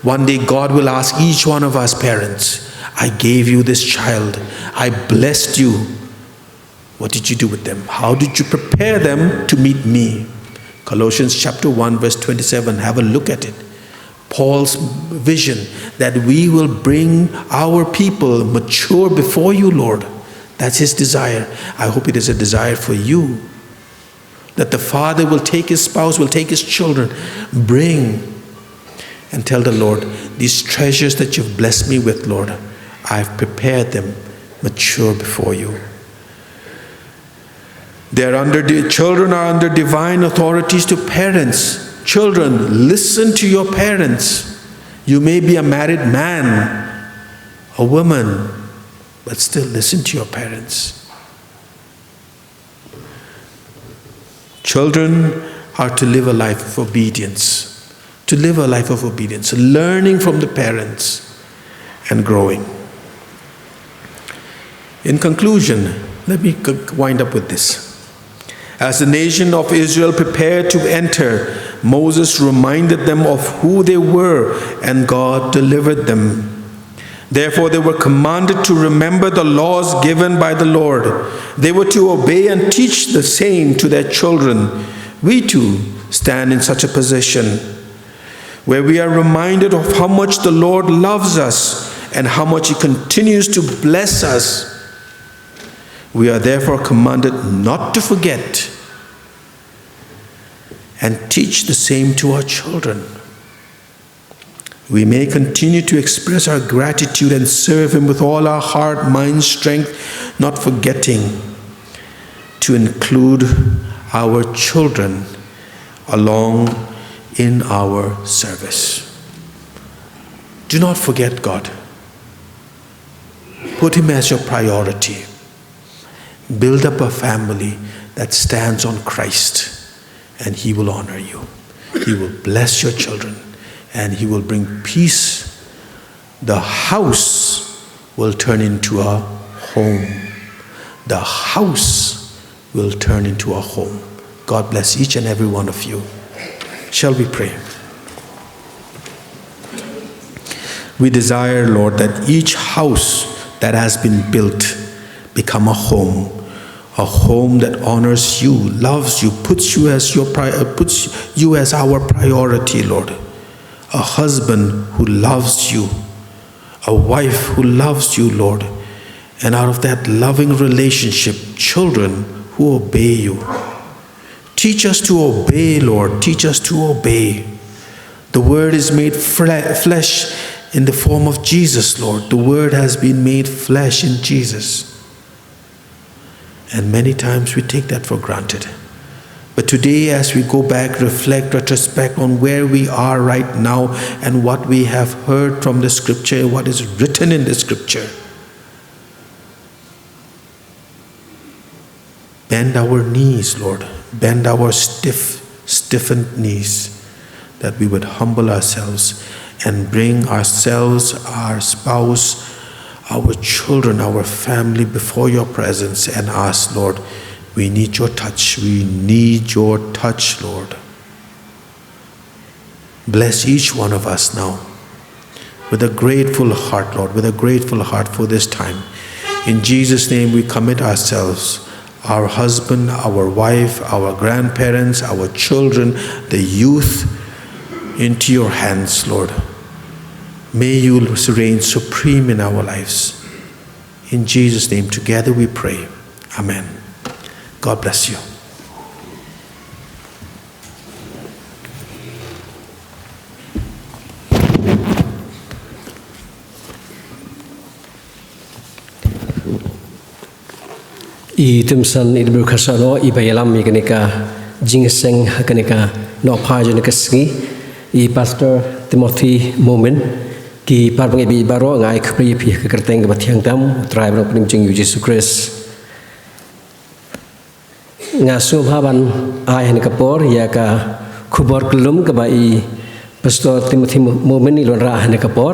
One day, God will ask each one of us parents, "I gave you this child, I blessed you. What did you do with them? How did you prepare them to meet me?" Colossians chapter one, verse twenty-seven. Have a look at it. Paul's vision that we will bring our people mature before you, Lord. That's his desire. I hope it is a desire for you. That the father will take his spouse, will take his children, bring and tell the Lord, "These treasures that you've blessed me with, Lord, I've prepared them mature before you." They are under the children are under divine authorities to parents. Children, listen to your parents. You may be a married man, a woman, but still listen to your parents. Children are to live a life of obedience, to live a life of obedience, learning from the parents and growing. In conclusion, let me c- wind up with this. As the nation of Israel prepared to enter, Moses reminded them of who they were, and God delivered them. Therefore, they were commanded to remember the laws given by the Lord. They were to obey and teach the same to their children. We too stand in such a position where we are reminded of how much the Lord loves us and how much He continues to bless us. We are therefore commanded not to forget and teach the same to our children. We may continue to express our gratitude and serve Him with all our heart, mind, strength, not forgetting to include our children along in our service. Do not forget God. Put Him as your priority. Build up a family that stands on Christ, and He will honor you. He will bless your children, and He will bring peace. The house will turn into a home. The house will turn into a home. God bless each and every one of you. Shall we pray? We desire, Lord, that each house that has been built become a home, a home that honors you, loves you, puts you as your pri- uh, puts you as our priority, Lord. A husband who loves you, a wife who loves you, Lord, and out of that loving relationship, children who obey you. Teach us to obey, Lord. Teach us to obey. The Word is made fle- flesh in the form of Jesus, Lord. The Word has been made flesh in Jesus. And many times we take that for granted. But today, as we go back, reflect, retrospect on where we are right now and what we have heard from the Scripture, what is written in the Scripture, bend our knees, Lord. Bend our stiff, stiffened knees, that we would humble ourselves and bring ourselves, our spouse, our children, our family before your presence and ask, Lord, we need your touch. We need your touch, Lord. Bless each one of us now with a grateful heart, Lord, with a grateful heart for this time. In Jesus' name, we commit ourselves, our husband, our wife, our grandparents, our children, the youth, into your hands, Lord. May you reign supreme in our lives. In Jesus' name, together we pray. Amen. God bless you. I Timson i dbru khasano i ba ïalam ïa kane ka jingïaseng ha kane ka nohphai jong ka sngi, i Pastor Timothy Momin, ki para bangeit baroh, nga ai khublei ïa phi ha ka kyrteng kaba thiang tam U Trai bad Nongpynim jong ngi U Jisu Khrist. Nga sngewbha ban ai ha kane ka por ïa ka khubor kyllum kaba i Pastor Timothy Momin i la wanrah ha kane ka por.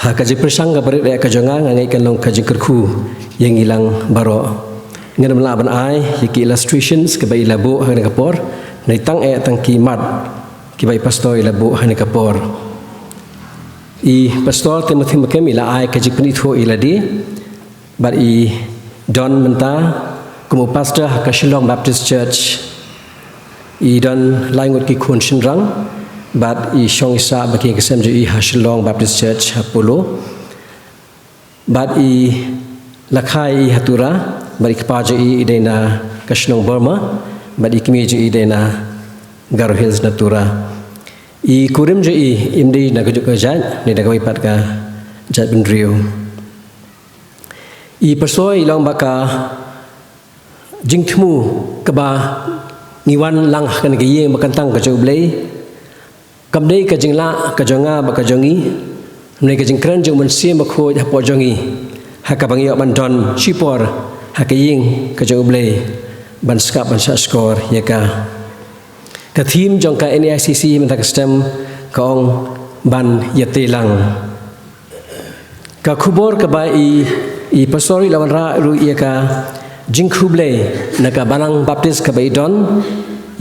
Ha ka jingpyrshang kaba rit eh ka jong nga, nga ngeit kan long ka jingkyrkhu ïa ngi lang baroh. Ngan ym lah ban ai ïa ki illustrations kiba i la buh ha kane ka por, nai tang eh tang ki mat kiba i Pastor i la buh ha kane ka por. I Pastor Timothy Momin i la ai ka jingpynithuh ïa lade, bad i don mynta kum u pastor ha ka Shillong Baptist Church. I don lai ngut ki khun shynrang, bad i shong i sah bad ki ïing ki sem jong i ha Shillong Baptist Church ha Polo. Bad i la kha ïa i ha Tura, bad i kpa jong i i dei na ka shnong Burma, bad i kmie jong i i dei na Garo Hills na Tura. I kurim jong i im dei na kajuh ka jait, dei na kawei pat ka jaitbynriew. I Pastor i la ong ba ka jingthmu kaba ngi wan lang ha kane ka ïing ba kyntang ka jong U Blei kam dei ka jinglah ka jong nga bad ka jong ngi, hynrei ka jingkren jong U Mynsiem Bakhuid hapoh jong ngi, ha kaba ngi ïoh ban don shipor ha ka ïing ka jong U Blei, ban sngap ban shahshkor ïa ka. Ka theme jong ka N A I C C mynta ka snem ka ong ban ïatei lang. Ka khubor kaba i, i Pastor i la wanrah ruh ïa ka jingkhublei na ka Balang Baptist kaba i don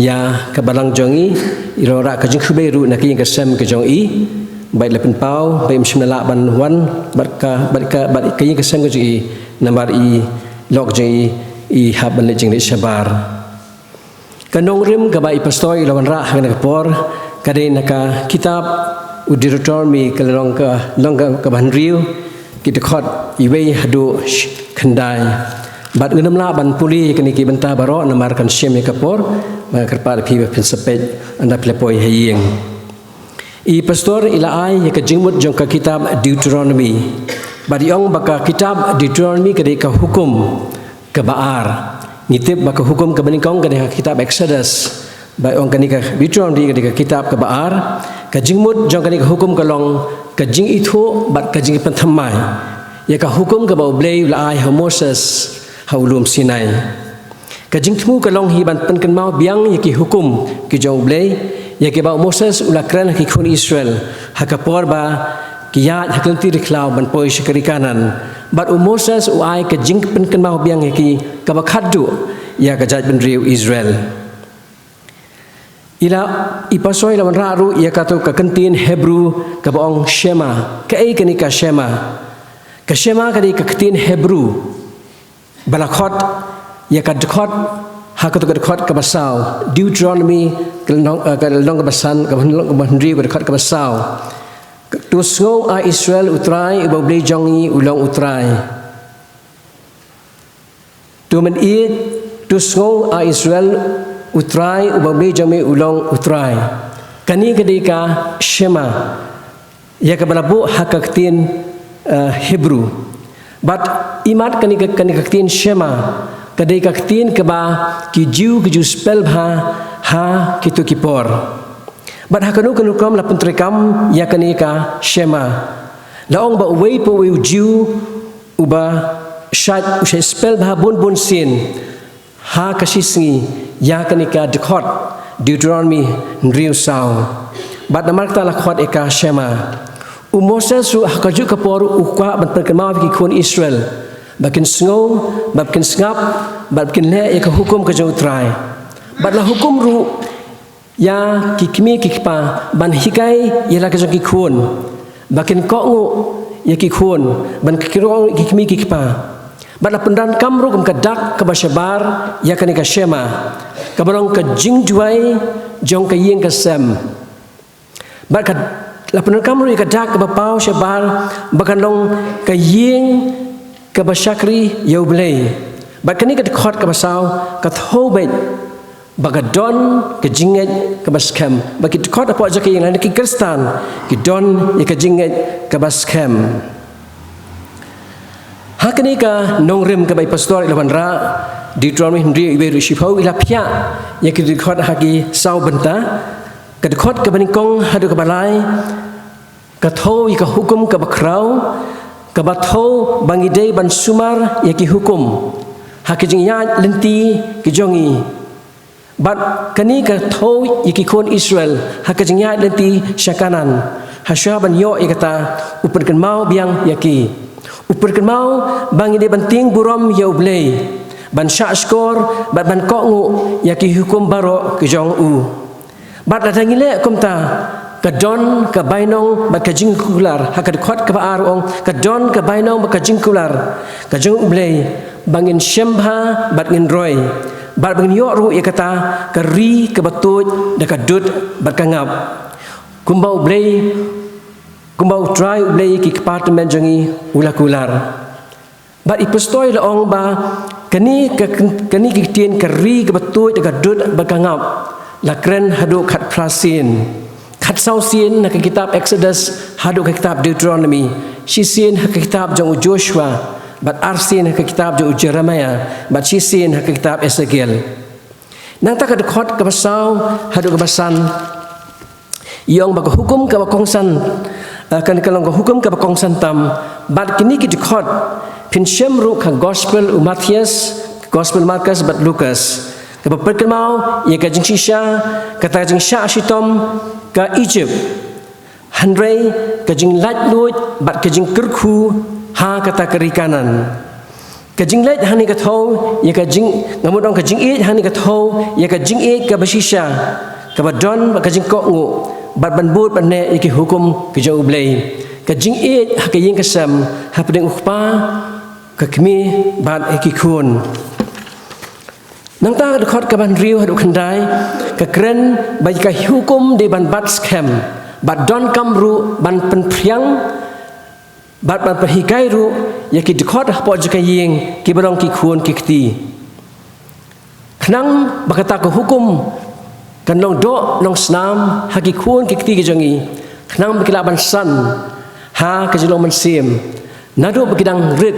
ïa ka balang jong i. I la wanrah ka jingkhublei ruh na ka ïing ka sem ka jong i, ba i la pynpaw ba im shym la lah ban wan bad ka, bad ka, bad ka ïing ka sem ka jong i, namar i lok jong i i hap ban leit jingleit shabar. Ka nongrim kaba i Pastor i la wanrah ha kane ka por ka dei na ka kitab u Deuteronomy, ka lynnong ka, lynnong ka, kaba hynriew, ki dkhot iwei haduh sh-, khyndai. Bad ngan ym lah ban pule ïa kine ki bynta baroh namar kan shim ïa ka por, ba nga kyrpad ïa phi ba phin sa peit ynda phi la poi ha ïing. I Pastor i la ai ïa ka jingmut jong ka kitab Deuteronomy. Bad i ong ba ka kitab Deuteronomy ka dei ka hukum kaba ar. Ngi tip ba ka hukum kaba nyngkong ka dei ka kitab Exodus. Bad i ong kane ka Deuteronomy ka dei ka kitab kaba ar. Ka jingmut jong kane ka hukum ka long ka jingithuh bad ka jingpynthymmai ïa ka hukum kaba U Blei u la ai ha u Moses ha u lum Sinai. Ka jingthmu ka long hi ban pynkynmaw biang ïa ki hukum ki jong U Blei, ïa kiba u Moses u la kren ha ki khun Israel ha ka por ba ki ïaid ha ka lynti ri khlaw ban poi sha ka ri Kanaan. Bad u Moses u ai ka jingpynkynmaw biang ïa ki kaba khatduh ïa ka jaitbynriew Israel. I la, i Pastor i la wanrah ruh ïa kato ka kyntien Hebru kaba ong Shema. Kaei kane ka Shema? Ka Shema ka dei ka kyntien Hebru ba la khot ïa ka dkhot, ha kato ka dkhot kaba saw, Deuteronomy ka lynnong, eh, ka lynnong kaba san, kaba hynriew, ka dkhot kaba saw. To sngew, A Israel, U Trai uba U Blei jong ngi u long U Trai. To mynïeit, to sngew, A Israel, U Trai uba U Blei jong me u long U Trai. Kane ka dei ka Shema ïa kaba la buh ha ka ktien, eh, Hebru. Bad imat kane ka, kane ka ktien Shema ka dei ka ktien kaba ki Jiw ki ju spell bha ha kito ki por. Bad ha kano kano ka rukom la pyntreikam ïa kane ka Shema. La ong ba uwei pa uwei u Jiw uba shait, u shait spell bha bun bun sien ha ka shisngi ïa kane ka dkhot Deuteronomy hynriew saw. Bad namar kata la khot ïa ka Shema. U Moses ruh ha kajuh ka por u kwah ban pynkynmaw ïa ki khun Israel ba kin sngew, ba kin sngap, ba kin leh ïa ka hukum ka jong U Trai. Bad la hukum ruh ïa ki kmie ki kpa ban hikai ïa la ka jong ki khun, ba kin kohnguh ïa ki khun, ban kohnguh ïa ki kmie ki kpa. Bad la pyndonkam ruh kum ka dak kaba shabar ïa kane ka Shema, kaba long ka jingduwai jong ka ïing ka sem. Bad ka, la pyndonkam ruh ïa ka dak kaba paw shabar ba kan long ka ïing kaba shakri ïa U Blei. Bad kane ka dkhot kaba saw ka thew beit ba ka don ka jingngeit kaba skhem. Ba ki dkhot hapoh jong ka ïing lane ki Khristan ki don ïa ka jingngeit kaba skhem. Ha kane ka nongrim kaba i pastor i la wanrah, Deuteronomi hynriew, wei ruh shiphew, i la phiah ïa ki dkhot ha ki saw bynta. Ka dkhot kaba nyngkong haduh kaba lai, ka thew ïa ka hukum kaba khraw, kaba thew ba ngi dei ban sumar ïa ki hukum ha ki jingïaid lynti ki jong ngi. Bad kane ka thew ïa ki khun Israel ha ka jingïaid lynti sha Kanaan, ha shuwa ban ïoh ïa kata, u pynkynmaw biang ïa ki. U pynkynmaw ba ngi dei ban tieng burom ïa U Blei, ban shahshkor bad ban kohnguh ïa ki hukum baroh ki jong u. Bad lada ngi leh kumta, ka don ka bainong bad ka jingkular. Ha ka dkhot kaba ar ong, ka don ka bainong bad ka jingkular ka jong U Blei, ba ngin shim bha bad ngin roi, bad ba ngin ïoh ruh ïa kata ka ri kaba tuid da ka dud bad ka ngap, kumba U Blei, kumba U Trai U Blei ki kpa tymmen jong ngi u la kular. Bad i pastor i la ong ba kane ka, kane ka ktien ka ri kaba tuid da ka dud bad ka ngap la kren haduh khatphra sien. Khatsaw sien ha ka kitab Exodus haduh ka kitab Deuteronomi, shisien ha ka kitab jong u Joshua, bad arsien ha ka kitab jong u Jeremiah, bad shisien ha ka kitab Ezekiel. Nangta ka dkhot kaba saw haduh kaba san, i ong ba ka hukum kaba kongsan, eh, kan ka long ka hukum kaba kongsan tam. Bad kine ki dkhot phin shem ruh ka gospel u Matthias, gospel Markus bad Lukas, kaba pynkynmaw ïa ka jingshisha, kata ka jingshah shitom ka Egypt, hynrei ka jinglaitluid bad ka jingkyrkhu ha kata ka ri Kanaan. Ka jingleit hangne ka thew ïa ka jing, nga mut ong ka jingïeit hangne ka thew ïa ka jingïeit kaba shisha, kaba don bad ka jingkohnguh, bad ban bud ban neh ïa ki hukum ki jong U Blei. Ka jingïeit ha ka ïing ka sem hapdeng u kpa, ka kmie bad ïa ki khun. Nangta ka dkhot kaba hynriew haduh khyndai, ka kren ba ïa ka hukum dei ban bat skhem, bad donkam ruh ban pynphriang, bad ban pynhikai ruh ïa ki dkhot hapoh jong ka ïing kiba long ki khun ki kti. Khnang ba kata ka hukum kan long doh long snam ha ki khun ki kti ki jong ngi, khnang ba ki lah ban san ha ka jinglong mynsiem, naduh ba ki dang rit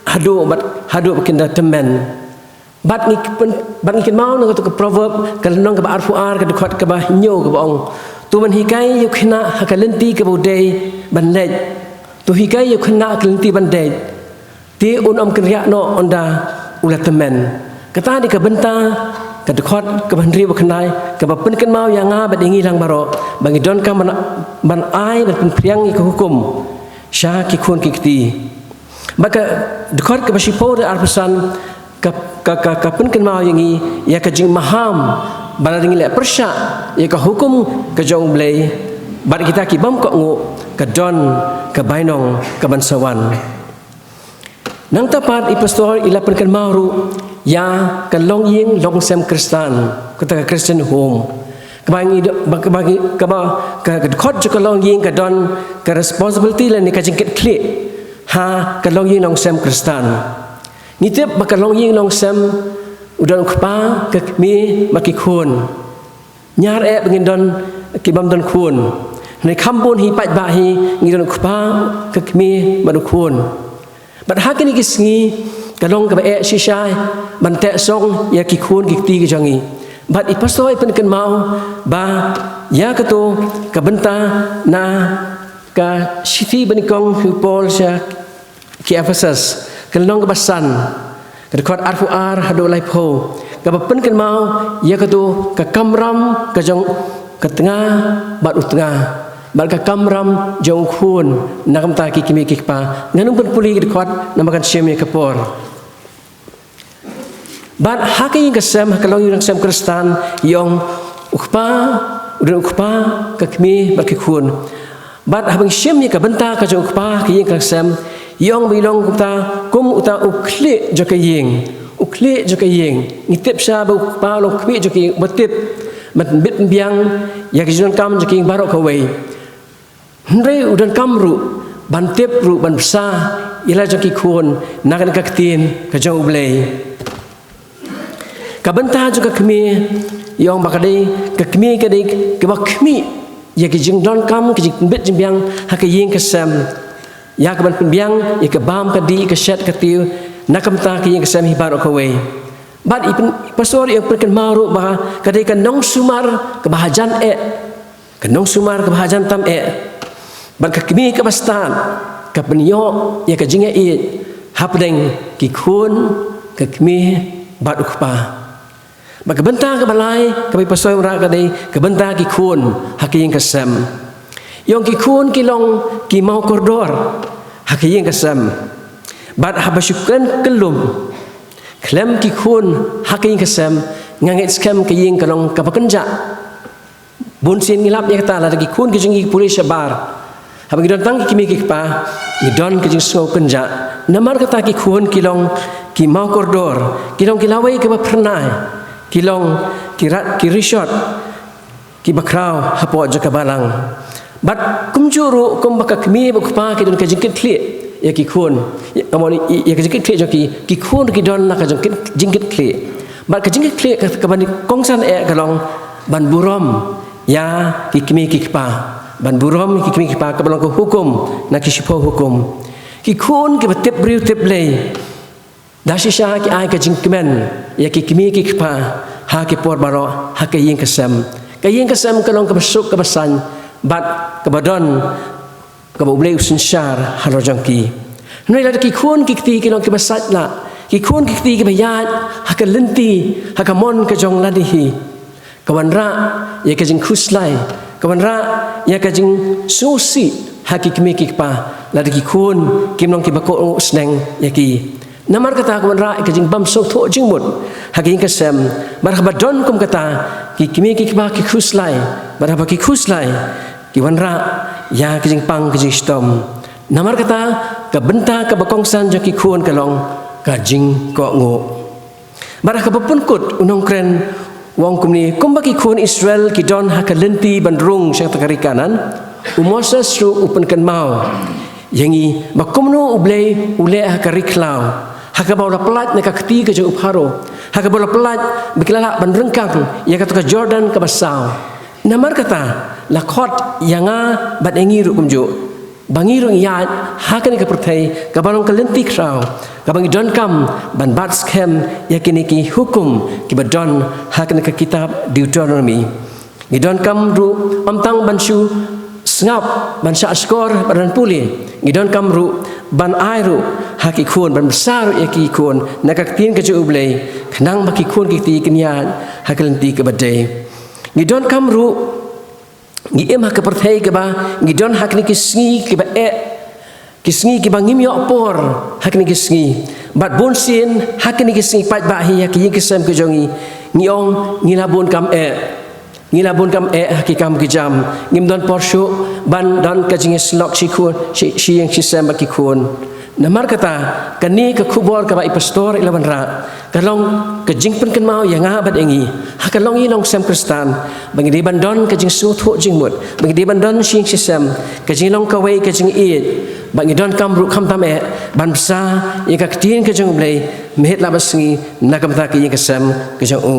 haduh bad, haduh ba kin da tymmen. Bad ngi kyn-, bad ngi kynmaw na katu ka proverb, ka lynnong kaba arphew ar, ka dkhot kaba hynñiew, kaba ong, to ban hikai ïa u khynnah ha ka lynti kaba u dei ban leit. To hikai ïa u khynnah ha ka lynti ban dei, te un ym kynriah noh ynda u la tymmen. Kata dei ka bynta, ka dkhot kaba hynriew, ba khynnah, kaba pynkynmaw ïa nga bad ïa ngi lang baroh ba ngi donkam ban, ban ai, ban pynphriang ïa ka hukum sha ki khun ki kti. Bad ka dkhot kaba shiphew haduh arphew san, ka, ka, ka, ka pynkynmaw ïa ngi ïa ka jingmaham ba lada ngi leh pyrshah ïa ka hukum ka jong U Blei, bad kita ki bym kohnguh, ka don ka bainong kaban sa wan. Nangta pat i pastor i la pynkynmaw ruh ïa ka longïing longsem Khristan, kata ka Christian home. Kaba ngi do-, ba, kaba ngi, kaba ka, ka dkhot jong ka longïing ka don ka responsibility lane ka jingkitkhlieh ha ka longïing longsem Khristan. Ngi tip ba ka longïing longsem u don u kpa, ka kmie bad ki khun. Ñiar eh ba ngin don ki bym don khun. Hynrei kham bun hi paidbah hi ngi don u kpa, ka kmie bad u khun. Bad ha kine ki sngi ka long kaba eh shisha ban teh song ïa ki khun ki kti ki jong ngi. Bad i pastor i pynkynmaw ba ïa katu ka bynta na ka shithi banyngkong u Paul sha ki Ephesus, ka lynnong kaba san, ka dkhot arphew ar haduh laiphew, kaba pynkynmaw ïa katu ka kamram ka jong ka tnga bad u tnga, bad ka kamram jong u khun na ka bynta ki kmie ki kpa. Ngan ym pynpule ki dkhot namar kan shim ïa ka por. Bad ha ka ïing ka sem, ha ka longïing longsem Khristan, i ong u kpa, u don u kpa, ka kmie bad ki khun. Bad haba ngi shim ïa ka bynta ka jong u kpa ha ka ïing ka sem, i ong ba i long kumta kum uta u khlieh jong ka ïing. U khlieh jong ka ïing. Ngi tip sha ba u kpa u long u khlieh jong ka ïing, uba tip, ban bit ban biang ïa ka jingdonkam jong ka ïing baroh kawei. Hynrei u donkam ruh ban tip ruh ban bsa ïa la jong ki khun na kane ka ktien ka jong U Blei. Ka bynta jong ka kmie, i ong ba ka dei, ka kmie ka dei kaba khmih ïa ki jingdonkam, ki jingbit jingbiang ha ka ïing ka sem. Ïa ka ban pynbiang ïa ka bam, ka dih, ka shet, ka tiew na ka bynta ka ïing ka sem hi baroh kawei. Bad i pyn-, pastor i pynkynmaw ruh ba ka dei ka nongsumar kaba hajan eh, ka nongsumar kaba hajan tam eh. Bad ka kmie kaba stad ka pynïoh ïa ka jingïaieit hapdeng ki khun, ka kmie bad u kpa. Bad ka bynta kaba lai kaba i pastor i wanrah ka dei ka bynta ki khun ha ka ïing ka sem. Ïong ki khun ki long ki maw kordor ha ka ïing ka sem. Bad haba shu kren kyllum khlem ki khun ha ka ïing ka sem, nga ngeit skhem ka ïing ka long kaba kynjah. Bun sien ngi lap ïa kata, lada ki khun ki jong ngi ki pule shabar, haba ngi don tang ki kmie ki kpa, ngi don ka jingsngew kynjah. Namar kata ki khun ki long ki maw kordor, ki long ki lawei kaba phyrnai, ki long ki rat ki rishot kiba khraw hapoh jong ka balang. Bad kumjuh ruh kumba ka kmie bad u kpa ki don ka jingkitkhlieh ïa ki khun, ïa, ka mon, ïa, ïa ka jingkitkhlieh jong ki, ki khun ki don la ka jong ki, jingkitkhlieh. Bad ka jingkitkhlieh ka, kaba ngi kongsan eh ka long ban burom ïa ki kmie ki kpa. Ban burom ïa ki kmie ki kpa kaba long ka hukum na ki shiphew hukum. Ki khun kiba tip briew tip Blei, da shisha ki ai ka jingkmen ïa ki kmie ki kpa ha ki por baroh ha ka ïing ka sem. Ka ïing ka sem ka long kaba suk kaba saiñ bad kaba don kaba U Blei u synshar halor jong ki. Hynrei lada ki khun ki kti ki long kiba sait lah, ki khun ki kti kiba ïaid ha ka lynti, ha ka mon ka jong lade hi, ka wanrah ïa ka jingkhuslai, ka wanrah ïa ka jingsngewsih ha ki kmie ki kpa lada ki khun kim long kiba kohnguh sneng ïa ki. Namar kata ka wanrah ïa ka jingbym sngewthuh jingmut ha ka ïing ka sem. Bad haba don kum kata, ki kmie ki kpa ki khuslai, bad haba ki khuslai, ki wanrah ïa ka jingpang ka jingshitom. Namar kata ka bynta kaba kongsan jong ki khun ka long ka jingkohnguh. Bad ha kaba pynkut u nongkren u ong kumne, kumba ki khun Israel ki don ha ka lynti ban rung sha kata ka ri Kanaan, u Moses ruh u pynkynmaw ïa ngi ba kumno U Blei u leh ha ka ri khlaw, ha kaba u la pyllait na ka kti ka jong u Pharaoh, ha kaba u la pyllait ba ki la lah ban ryngkang ïa kata ka Jordan kaba saw. Namar kata la khot ïa nga bad ïa ngi ruh kumjuh, ba ngi ruh ngi ïaid ha kane ka pyrthei kaba long ka lynti khraw, kaba ngi donkam ban bat skhem ïa kine ki hukum kiba don ha kane ka kitab Deuteronomy. Ngi donkam ruh ym tang ban shu sngap, ban shah shkor, ban pule. Ngi donkam ruh ban ai ruh ha ki khun, ban bsa ruh ïa ki khun na ka ktien ka jong U Blei, khnang ba ki khun ki kti kin ïaid ha ka lynti kaba dei. Ngi donkam ruh, ngi im ha ka pyrthei kaba ngi don ha kine ki sngi kiba eh, ki sngi kiba ngim ïoh por ha kine ki sngi. Bad bun sien ha kine ki sngi paidbah hi ha ki ïing ki sem ki jong ngi, ngi ong ngi la bun kam eh. Ngi la bun kam eh ha ki kam ki jam. Ngim don por shuh ban don ka jingïasyllok shi khun, shi, shi ïing shi sem bad ki khun. Namar kata, kane ka khubor kaba i pastor i la wanrah ka long ka jingpynkynmaw ïa nga bad ïa ngi, ha ka longïing longsem Khristan, ba ngi dei ban don ka jingsngewthuh jingmut, ba ngi dei ban don shi ïing shi sem, ka jinglong kawei, ka jingïeit, ba ngi donkam ruh khamtam eh ban bsa ïa ka ktien ka jong U Blei mynhynnin la ba sngi na ka bynta ka ïing ka sem ka jong u.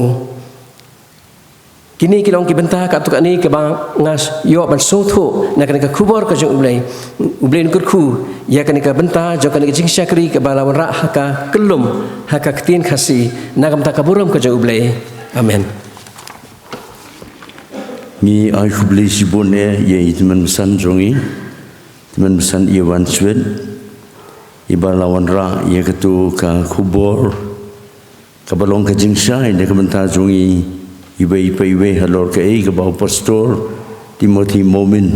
Kine ki long ki bynta katto katne kaba nga ïoh ban sngewthuh na kane ka khubor ka jong U Blei. U Blei un kyrkhu ïa kane ka bynta jong kane ka jingshakri kaba la wanrah ha ka kyllum, ha ka ktien Khasi, na ka bynta ka burom ka jong U Blei. Amen. Ngi ai khublei shibun eh ïa i tymmen basan jong ngi, tymmen basan i Wan Swet, iba la wanrah ïa kato ka khubor kaba long ka jingshai na ka bynta jong ngi iwei pa iwei halor kaei kaba u Pastor Timothy Momin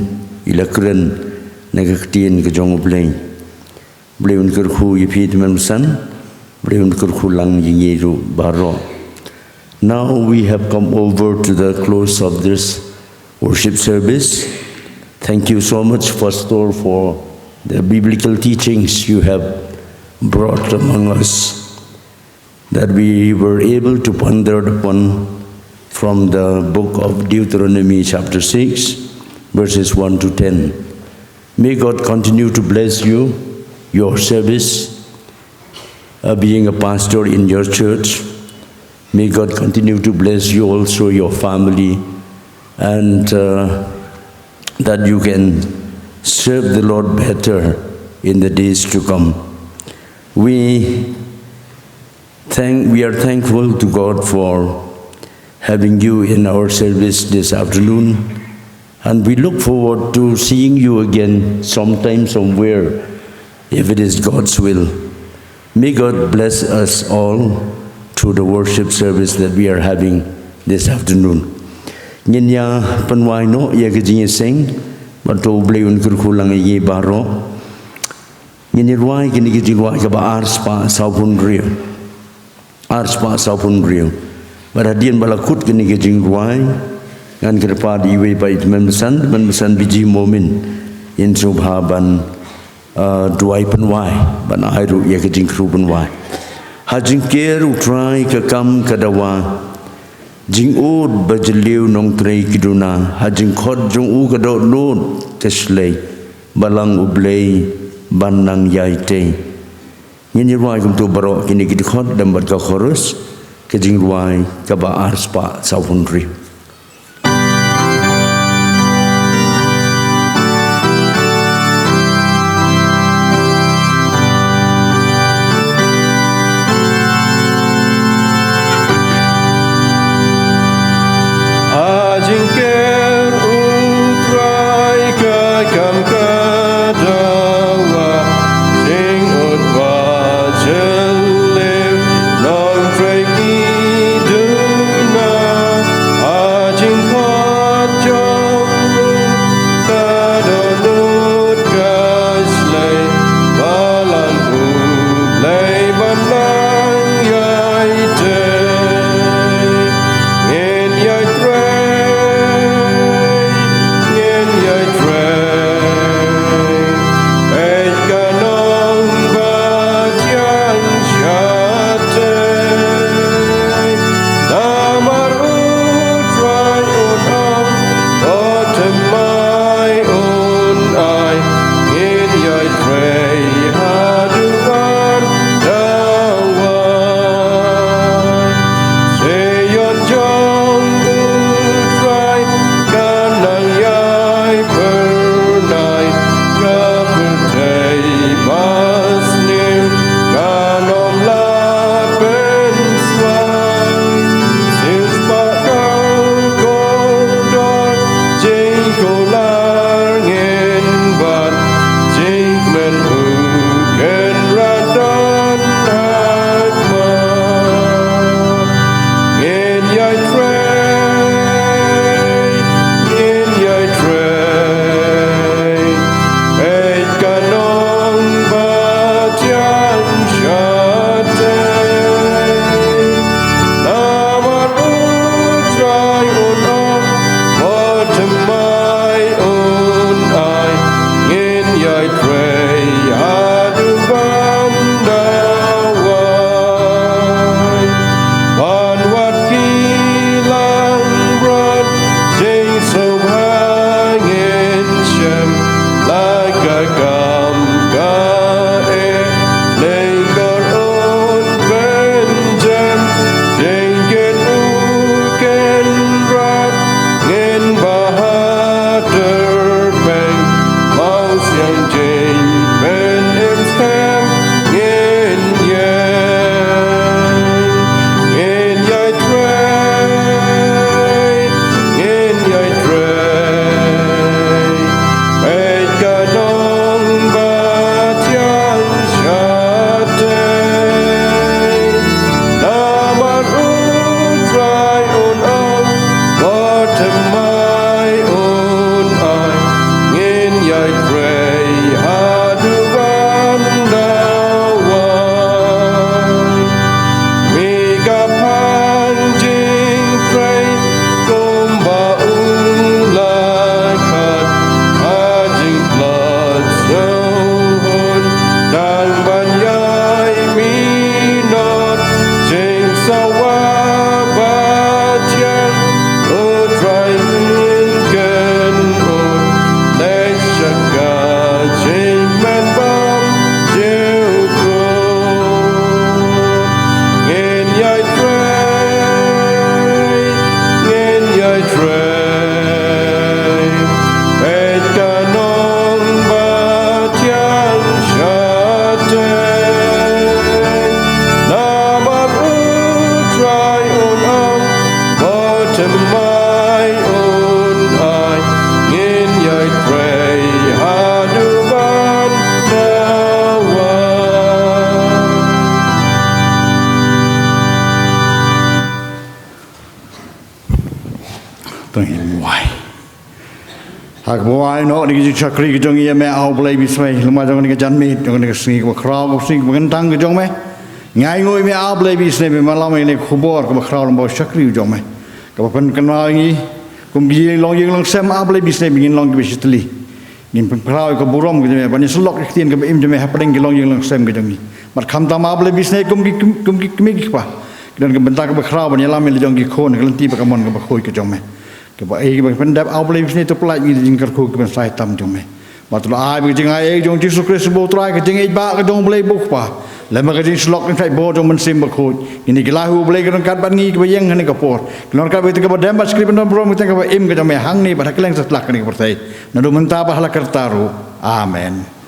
i la kren na ka ktien ka jong U Blei. Blei un kyrkhu ïa phi tymmen basan, Blei un kyrkhu lang ïa ngi ruh baroh. Now we have come over to the close of this worship service. Thank you so much, Pastor, for the biblical teachings you have brought among us, that we were able to ponder upon from the book of Deuteronomy, chapter six, verses one to ten. May God continue to bless you, your service, uh, being a pastor in your church. May God continue to bless you also, your family, and, uh, that you can serve the Lord better in the days to come. We thank we are thankful to God for having you in our service this afternoon, and we look forward to seeing you again sometime, somewhere, if it is God's will. May God bless us all through the worship service that we are having this afternoon. Ngin ïa pynwai noh ïa ka jingïaseng, bad to U Blei un kyrkhu lang ïa ngi baroh. Ngin ïa rwai kane ka jingrwai kaba ar spah sawphew hynriew. Ar spah sawphew hynriew. Bad hadien ba la kut kane ka jingrwai, ngan kyrpad ïa iwei pa i tymmen basan, tymmen basan B G Momin, in sngewbha ban, ah, duwai pynwai, ban ai ruh ïa ka jingkyrkhu pynwai. Ha jingker U Trai ka kam ka dawa, jingud ba jylliew nongtrei ki duna, ha jingkhot jong u ka dohnud ka shlei, balang U Blei ban nang ïai tei. Ngin ïa rwai kumto baroh kine ki dkhot, dang bad ka chorus, ka jingrwai kaba ar spah sawphew hynriew. Ha jingker U Trai ka kam ka dawa, jingud ba jylliew nongtrei ki duna, ha Tang hi muai. Ha kaba wai noh ïa ka jingshakri ka jong ngi ïa me, A Blei ba isynei, lem bad jong kane ka janmiet, jong kane ka sngi kaba khraw, ka sngi kaba kyntang ka jong me. Nga ainguh ïa me, A Blei ba isynei, ba me la lam ïa kane ka khubor kaba khraw lyngba u shakri u jong me, kaba pynkynmaw ïa ngi kum ki longïing longsem, A Blei ba isynei, ba ngin long kiba shitylli. Ngin pynpaw ïa ka burom ka jong me, ban ïasyllok ïa ka ktien kaba im jong me hapdeng ki longïing longsem ka jong ngi. Bad khamtam, A Blei ba isynei, kum ki, kum ki kmie ki kpa, ki don ka bynta kaba khraw ban ïalam ïa la jong ki khun ha ka lynti bad ka mon kaba khuid ka jong me, kaba ei kaba pyndep, A Blei ba isynei, to pyllait ïa ngi da ki jingkyrkhu kiban shai tam jong me. Bad to la ai ba ka jingai ei jong U Jisu Khrist uba U Trai, ka jingïeit ba ka jong U Blei uba U Kpa, lem bad ka jingsyllok jingshait bor jong U Mynsiem Bakhuid, kine ki la hu, Blei, ki ryngkat bad ngi kiba ïeng ha kane ka por, ki la ryngkat bad kaba dem bad shakri ban don burom ha ka kyrteng kaba im ka jong me, hangne bad ha kylleng satlak kane ka pyrthei, naduh mynta bad hala karta ruh. Amen.